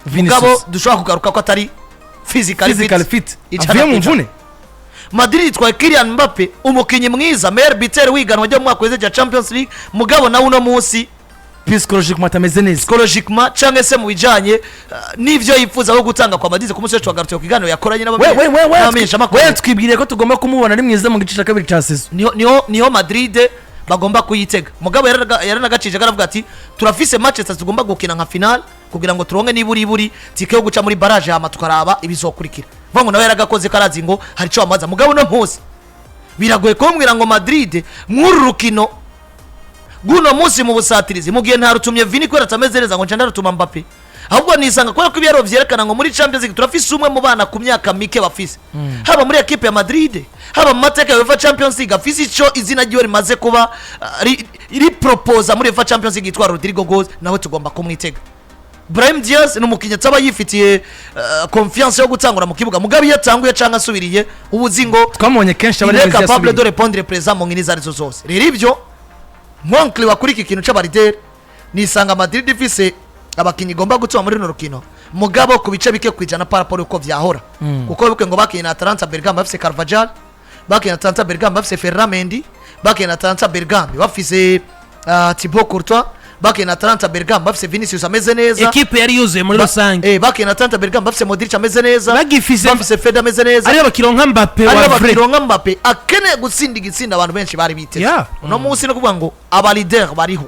[SPEAKER 1] Vinicius.
[SPEAKER 2] mugabo dushobora kugaruka ko atari physically
[SPEAKER 1] physical
[SPEAKER 2] fit.
[SPEAKER 1] fit,
[SPEAKER 2] Ijana
[SPEAKER 1] avuye
[SPEAKER 2] ku
[SPEAKER 1] mu
[SPEAKER 2] ijana.
[SPEAKER 1] mvune.
[SPEAKER 2] Madrid itwaye Kylian Mbappe, umukinnyi mwiza, meilleur buteur wiganwa ryo mu mwaka weze rya Champions League, mugabo nawe uno munsi
[SPEAKER 1] psychologiquement atameze neza.
[SPEAKER 2] Psychologiquement canke se mu bijanye n'ivyo yifuza ko gutanga kwa Madrid. Ku munsi w'ejo twagarutse ku kiganiro yakoranye
[SPEAKER 1] we we we we
[SPEAKER 2] n'abamenyeshamakuru.
[SPEAKER 1] We twibwiriye ko tugomba kumubona ari mwiza mu gice cya kabiri cya saison.
[SPEAKER 2] Niho Madrid bagomba kuyitega, mugabo yaranagacije, aravuga ati turafise match zitatu tugomba gukina nka final kugira ngo turonke niburi iburi tike yo guca muri barrage, hama tukaraba ibizokurikira. Vuga ngo nawe yaragakoze, karazi ngo hari ico bamaza. Mugabo no munsi biragoye kumbwira ngo Madrid mw'uru rukino guno munsi mu busatirizi, mu gihe ntarutumye Vini kubera atameze neza, ngo nca ndarutuma Mbappe. Ahubwo nisanga kubera ko ibiharuro vyerekana ngo muri Champions League turafise umwe mu bana ku myaka mike bafise, haba muri ekipe ya Madrid, haba mu mateka ya UEFA Champions League, afise ico izina ryiwe rimaze kuba riproposa muri UEFA Champions League, yitwa Rodrygo Goes, nawe tugomba kumwitega. Brahim Diaz ni umukinnyi ataba yifitiye confiance yo gutangura mu kibuga, mugabo iyo atanguye canke asubiriye, uba uzi ngo
[SPEAKER 1] Twamubonye kenshi aba
[SPEAKER 2] il
[SPEAKER 1] ari
[SPEAKER 2] est
[SPEAKER 1] mwiza
[SPEAKER 2] capable de
[SPEAKER 1] yasubiye.
[SPEAKER 2] répondre présent mu nkino izo arizo zose. Rero ibyo nkonkli wakuri iki kintu c'aba leader, nisanga Madrid ifise abakinnyi igomba gutuma muri runo rukino, mugabo ku bice bike kwijana par rapport uko vyahora, kuko wibuke ngo bakinye na Atalanta Bergamo bafise Carvajal, bakinye na Atalanta Bergamo bafise Ferland Mendy, bakinye na Atalanta Bergamo bafise Thibaut Courtois, bakinye na Atalanta Bergamo bafise Vinicius ameze neza.
[SPEAKER 3] Ekipe yari yuzuye muri rusange.
[SPEAKER 2] Bakinye na Atalanta Bergamo bafise Modric ameze neza,
[SPEAKER 3] Bagifise
[SPEAKER 2] bafise Fede ameze neza,
[SPEAKER 3] ariyo bakironka Mbappe
[SPEAKER 2] ariyo
[SPEAKER 3] wa vrai.
[SPEAKER 2] bakironka Mbappe akeneye gutsinda igitsinda abantu benshi bari biteze. Uno munsi no kuvuga ngo aba leader bariho,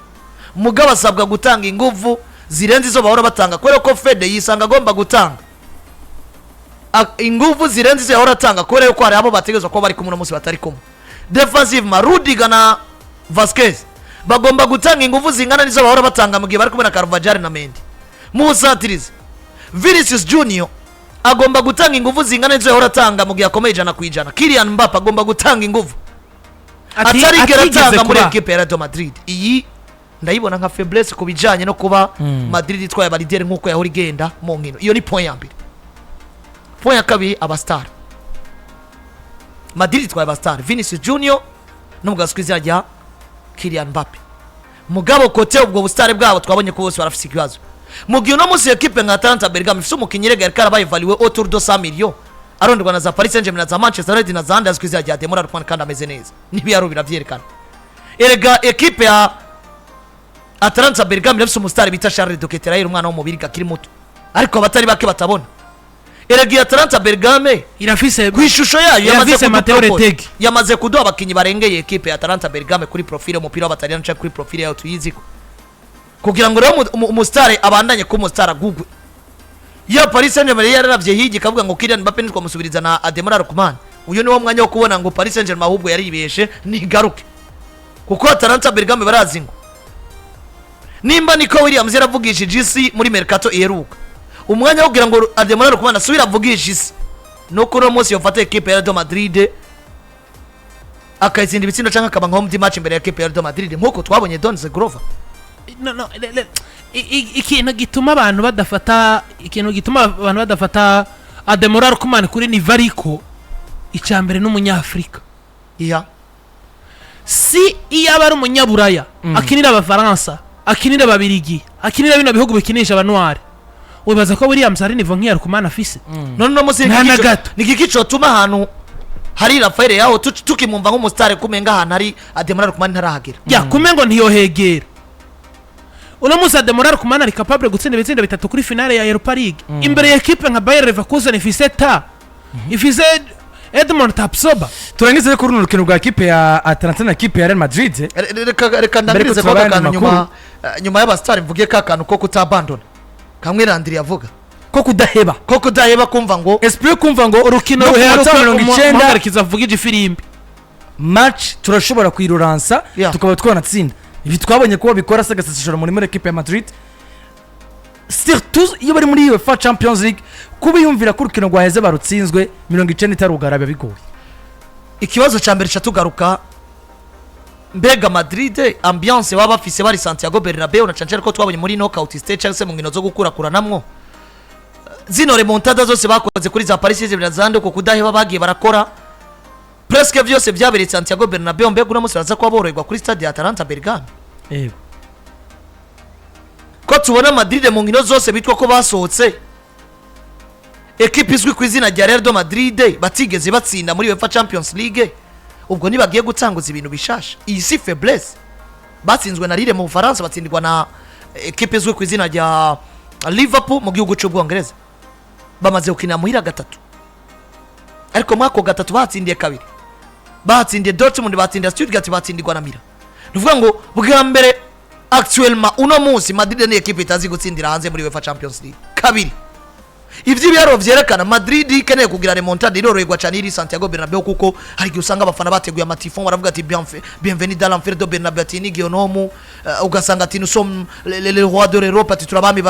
[SPEAKER 2] mugabo asabwa gutanga inguvu zirenze izo bahora batanga, kubera ko Fede yisanga agomba gutanga inguvu zirenze izo yahora atanga, kubera yuko hari abo bategerezwa kuba bari kumwe uno munsi batari kumwe. Defensivement, Rudiger na Vasquez bagomba gutanga inguvu zingana n'izo bahora batanga mu gihe bari kumwe na Carvajal na Mendy. Mu busatirizi, Vinicius Junior agomba gutanga inguvu zingana n'izo yahora atanga mu gihe akomeye 100%. Kylian Mbappe agomba gutanga inguvu atarigera
[SPEAKER 3] atigeze
[SPEAKER 2] atanga muri
[SPEAKER 3] kuba.
[SPEAKER 2] ekipe ya Real Madrid. Iyi ndayibona nka faiblesse ku bijanye no kuba Madrid itwaye aba leader nk'uko yahora igenda mu nkino. Iyo ni point ya mbere. Point ya kabiri, aba star. Madrid itwaye aba star Vinicius Junior n'umugabo uzwi izina rya Kylian Mbappe, mugabo côté ubwo bu star bwabo twabonye ko bose barafise ikibazo, mu gihe uno munsi ekipe nka Atalanta Bergamo ifise umukinnyi rega yariko arabaye évalué autour de 100 millions, aronderwa na za Paris Saint-Germain na za Manchester United na za Anders, kwizina rya Ademola Lookman, kandi ameze neza, n'ibiharuro biravyerekana. Erega ekipe ya Atalanta Bergamo irafise umu star bita Charles De Ketelaere, umwana w'umubiri akiri muto ariko abatari bake batabona. Erega iyi Atalanta Bergamo
[SPEAKER 3] Irafise
[SPEAKER 2] ku ishusho yayo yamaze
[SPEAKER 3] Irafise Matteo
[SPEAKER 2] kudupropose.
[SPEAKER 3] Retegui.
[SPEAKER 2] Yamaze kuduha abakinnyi barengeye ekipe ya Atalanta Bergamo kuri profile y'umupira w'Abataliyani canke kuri profile yayo tuyiziko, kugira ngo rero umu star abandanye kuba umu star agugwe. Iyo Paris Saint-Germain yari yararavye hirya ikavuga ngo Kylian Mbappe ntitwamusubiriza na Ademola Lookman, uyu niwo mwanya wo kubona ngo Paris Saint-Germain ahubwo yaribeshe ntigaruke, kuko Atalanta Bergamo barazi ngo nimba Nico Williams yaravugishije isi muri mercato iheruka, umwanya wo kugira ngo Ademola Lookman asubire avugishe isi nuko uno munsi yofata ekipe ya Real Madrid akayitsinda ibitsindo canke akaba nka home match imbere ya ekipe ya Real Madrid, nkuko twabonye Don Segrova.
[SPEAKER 3] No, ikintu gituma abantu badafata, ikintu gituma abantu badafata Ademola Lookman kuri niveau ariko, icya mbere n'umunyafurika. Si iyo aba ari umunyaburaya akinira Abafaransa, akinira Ababirigi, akinira bino bihugu bikinisha aba noirs, wibaza ko Williams ari niveau nk'iya Lookman afise?
[SPEAKER 2] None uno munsi
[SPEAKER 3] Nta na gato.
[SPEAKER 2] ni igiki cotuma ahantu hari Rafael yaho tukimumva nk'umu star, kumenga ahantu hari Ademola Lookman ntarahagera?
[SPEAKER 3] Ya kume ngo ntiyohegera. Uno munsi Ademola Lookman ari capable gutsinda ibitsindo bitatu kuri finale ya Europa League imbere ya ekipe nka Bayer Leverkusen ifise ta ifise Edmond Tapsoba.
[SPEAKER 1] Turangize kuri runo rukino rwa ekipe ya Atalanta na ekipe ya Real Madrid.
[SPEAKER 2] Reka
[SPEAKER 1] Mbere
[SPEAKER 2] ndangirize
[SPEAKER 1] ko
[SPEAKER 2] kwa
[SPEAKER 1] turabana
[SPEAKER 2] kantu nyuma
[SPEAKER 1] amakuru.
[SPEAKER 2] Nyuma y'aba star mvuge ka kantu ko kutabandona kamwe Landry yavuga,
[SPEAKER 1] ko kudaheba,
[SPEAKER 2] ko kudaheba, kumva ngo
[SPEAKER 1] esprit yo kumva ngo
[SPEAKER 3] Urukino
[SPEAKER 1] no ku
[SPEAKER 3] ruheruka
[SPEAKER 1] minota 90
[SPEAKER 3] umuhagarikizi avugije ifirimbi,
[SPEAKER 1] match turashobora kuyiruransa, tukaba twanatsinda. Ibi twabonye ko babikora se agaseseshora muri ekipe ya Madrid, surtout iyo bari muri UEFA Champions League. Kuba yumvira ko urukino rwaheze barutsinzwe 90 itarugara, biba bigoye.
[SPEAKER 2] Ikibazo cya mbere tugaruka Mbega Madrid, ambiance baba bafise bari Santiago Bernabeu, na cane ko twabonye muri knockout stage cyangwa se mu nkino zo gukurakuranamwo, zino remontada zose bakoze kuri za Paris Saint-Germain, zande uko kudaheba bagiye barakora, presque vyose vyabereye Santiago Bernabeu. Mbega uno munsi baraza kuba boroherwa kuri stade ya Atalanta Bergame? Ko tubona Madrid mu nkino zose bitwa ko basohotse, ekipe izwi ku izina rya Real de Madrid batigeze batsinda muri UEFA Champions League, ubwo ntibagiye gutanguza ibintu bishasha? Iyi si faiblesse? Batsinzwe na Lille mu Bufaransa, batsindirwa na ekipe izwi ku izina rya Liverpool mu gihugu cy'Ubwongereza. Bamaze gukinira muhira gatatu, ariko muri ako gatatu batsindiye kabiri: batsindiye Dortmund, batsindiye Stuttgart, batsindirwa na Milan. Ni ukuvuga ngo bwa mbere, actuellement uno munsi Madrid ni ekipe itazi gutsindira hanze muri UEFA Champions League. Kabiri, ivy'ibiharuro vyerekana Madrid ikeneye kugira remontada iroroherwa cyane iri Santiago Bernabeu, kuko hari igihe usanga abafana bateguye ama tifo, baravuga ati: "Bienvenue dans l'enfer de Bernabeu", ati ni gionomu, ugasanga ati: "Nous sommes le roi de l'Europe", ati: "Turabami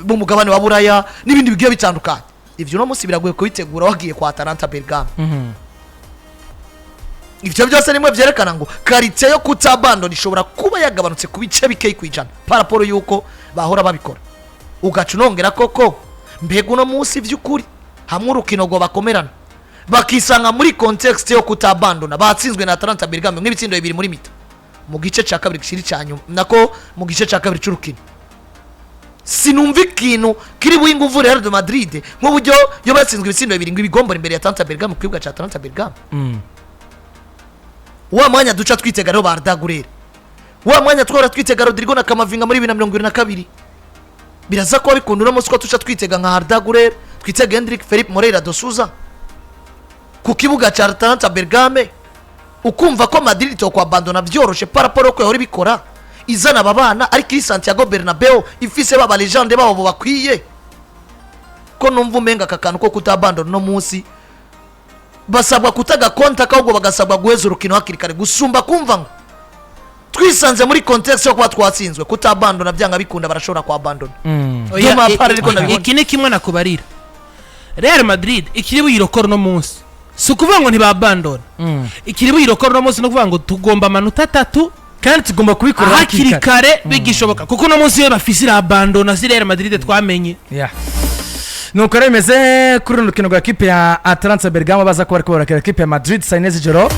[SPEAKER 2] b'umugabane wa Buraya", n'ibindi bigiye bitandukanye. Ivyo uno munsi biragoye kubitegura wagiye kwa Atalanta Bergame. Ivyo byose nimwe vyerekana ngo qualité yo kutabandona ishobora kuba yagabanutse ku bice bikeyi kwijana par rapport yuko bahora babikora. Ugaca unongera koko, mbega uno munsi by'ukuri hamwe urukino ngo bakomerana, bakisanga muri contexte yo kutabandona, batsinzwe na Atalanta Bergame nk'ibitsindo bibiri muri mi-temps, mu gice cya kabiri kiri cya nyuma, nako mu gice cya kabiri cy'urukino, sinumva ikintu kiri buhe ingufu Real de Madrid nk'uburyo iyo batsinzwe ibitsindo bibiri ngo ibigombora imbere ya Atalanta Bergame ku kibuga cya Atalanta Bergame. Wa mwanya duca twitega rero ba Arda Güler, wa mwanya twahora twitega Rodrigo na Camavinga muri 2022, biraza kuba bikunda uno munsi ko tuca twitega nka Arda Güler, twitega Endrick, Felipe Moreira de Souza ku kibuga cya Atalanta Bergame, ukumva ko Madrid itokwabandona byoroshe par rapport uko yahora ibikora izana aba bana, ariko iri Santiago Bernabeu ifise baba légende babo bakwiye? Ko numva umenga aka kantu ko kutabandona uno munsi basabwa kutagakonta, ahubwo bagasabwa guheza urukino hakiri kare, gusumba kumva ngo twisanze muri contexte yo kuba twatsinzwe, kutabandona byanga bikunda barashobora kuabandona.
[SPEAKER 3] Oya,
[SPEAKER 2] Duma pare ariko ndabibona.
[SPEAKER 3] Iki ni kimwe nakubarira: Real Madrid ikiri buyirokora uno munsi si ukuvuga ngo ntibabandona. Ikiri buyirokora uno munsi ni ukuvuga ngo tugomba amanota atatu
[SPEAKER 1] kandi tugomba kubikora
[SPEAKER 3] hakiri kare bigishoboka, kuko uno munsi iyo bafise irabandona si Real Madrid twamenye.
[SPEAKER 1] Yeah. Nuko rero bimeze kuri runo rukino rwa ekipe ya Atalanta Bergamo, baza kuba bariko barakira ekipe ya Madrid saa 4 z'ijoro.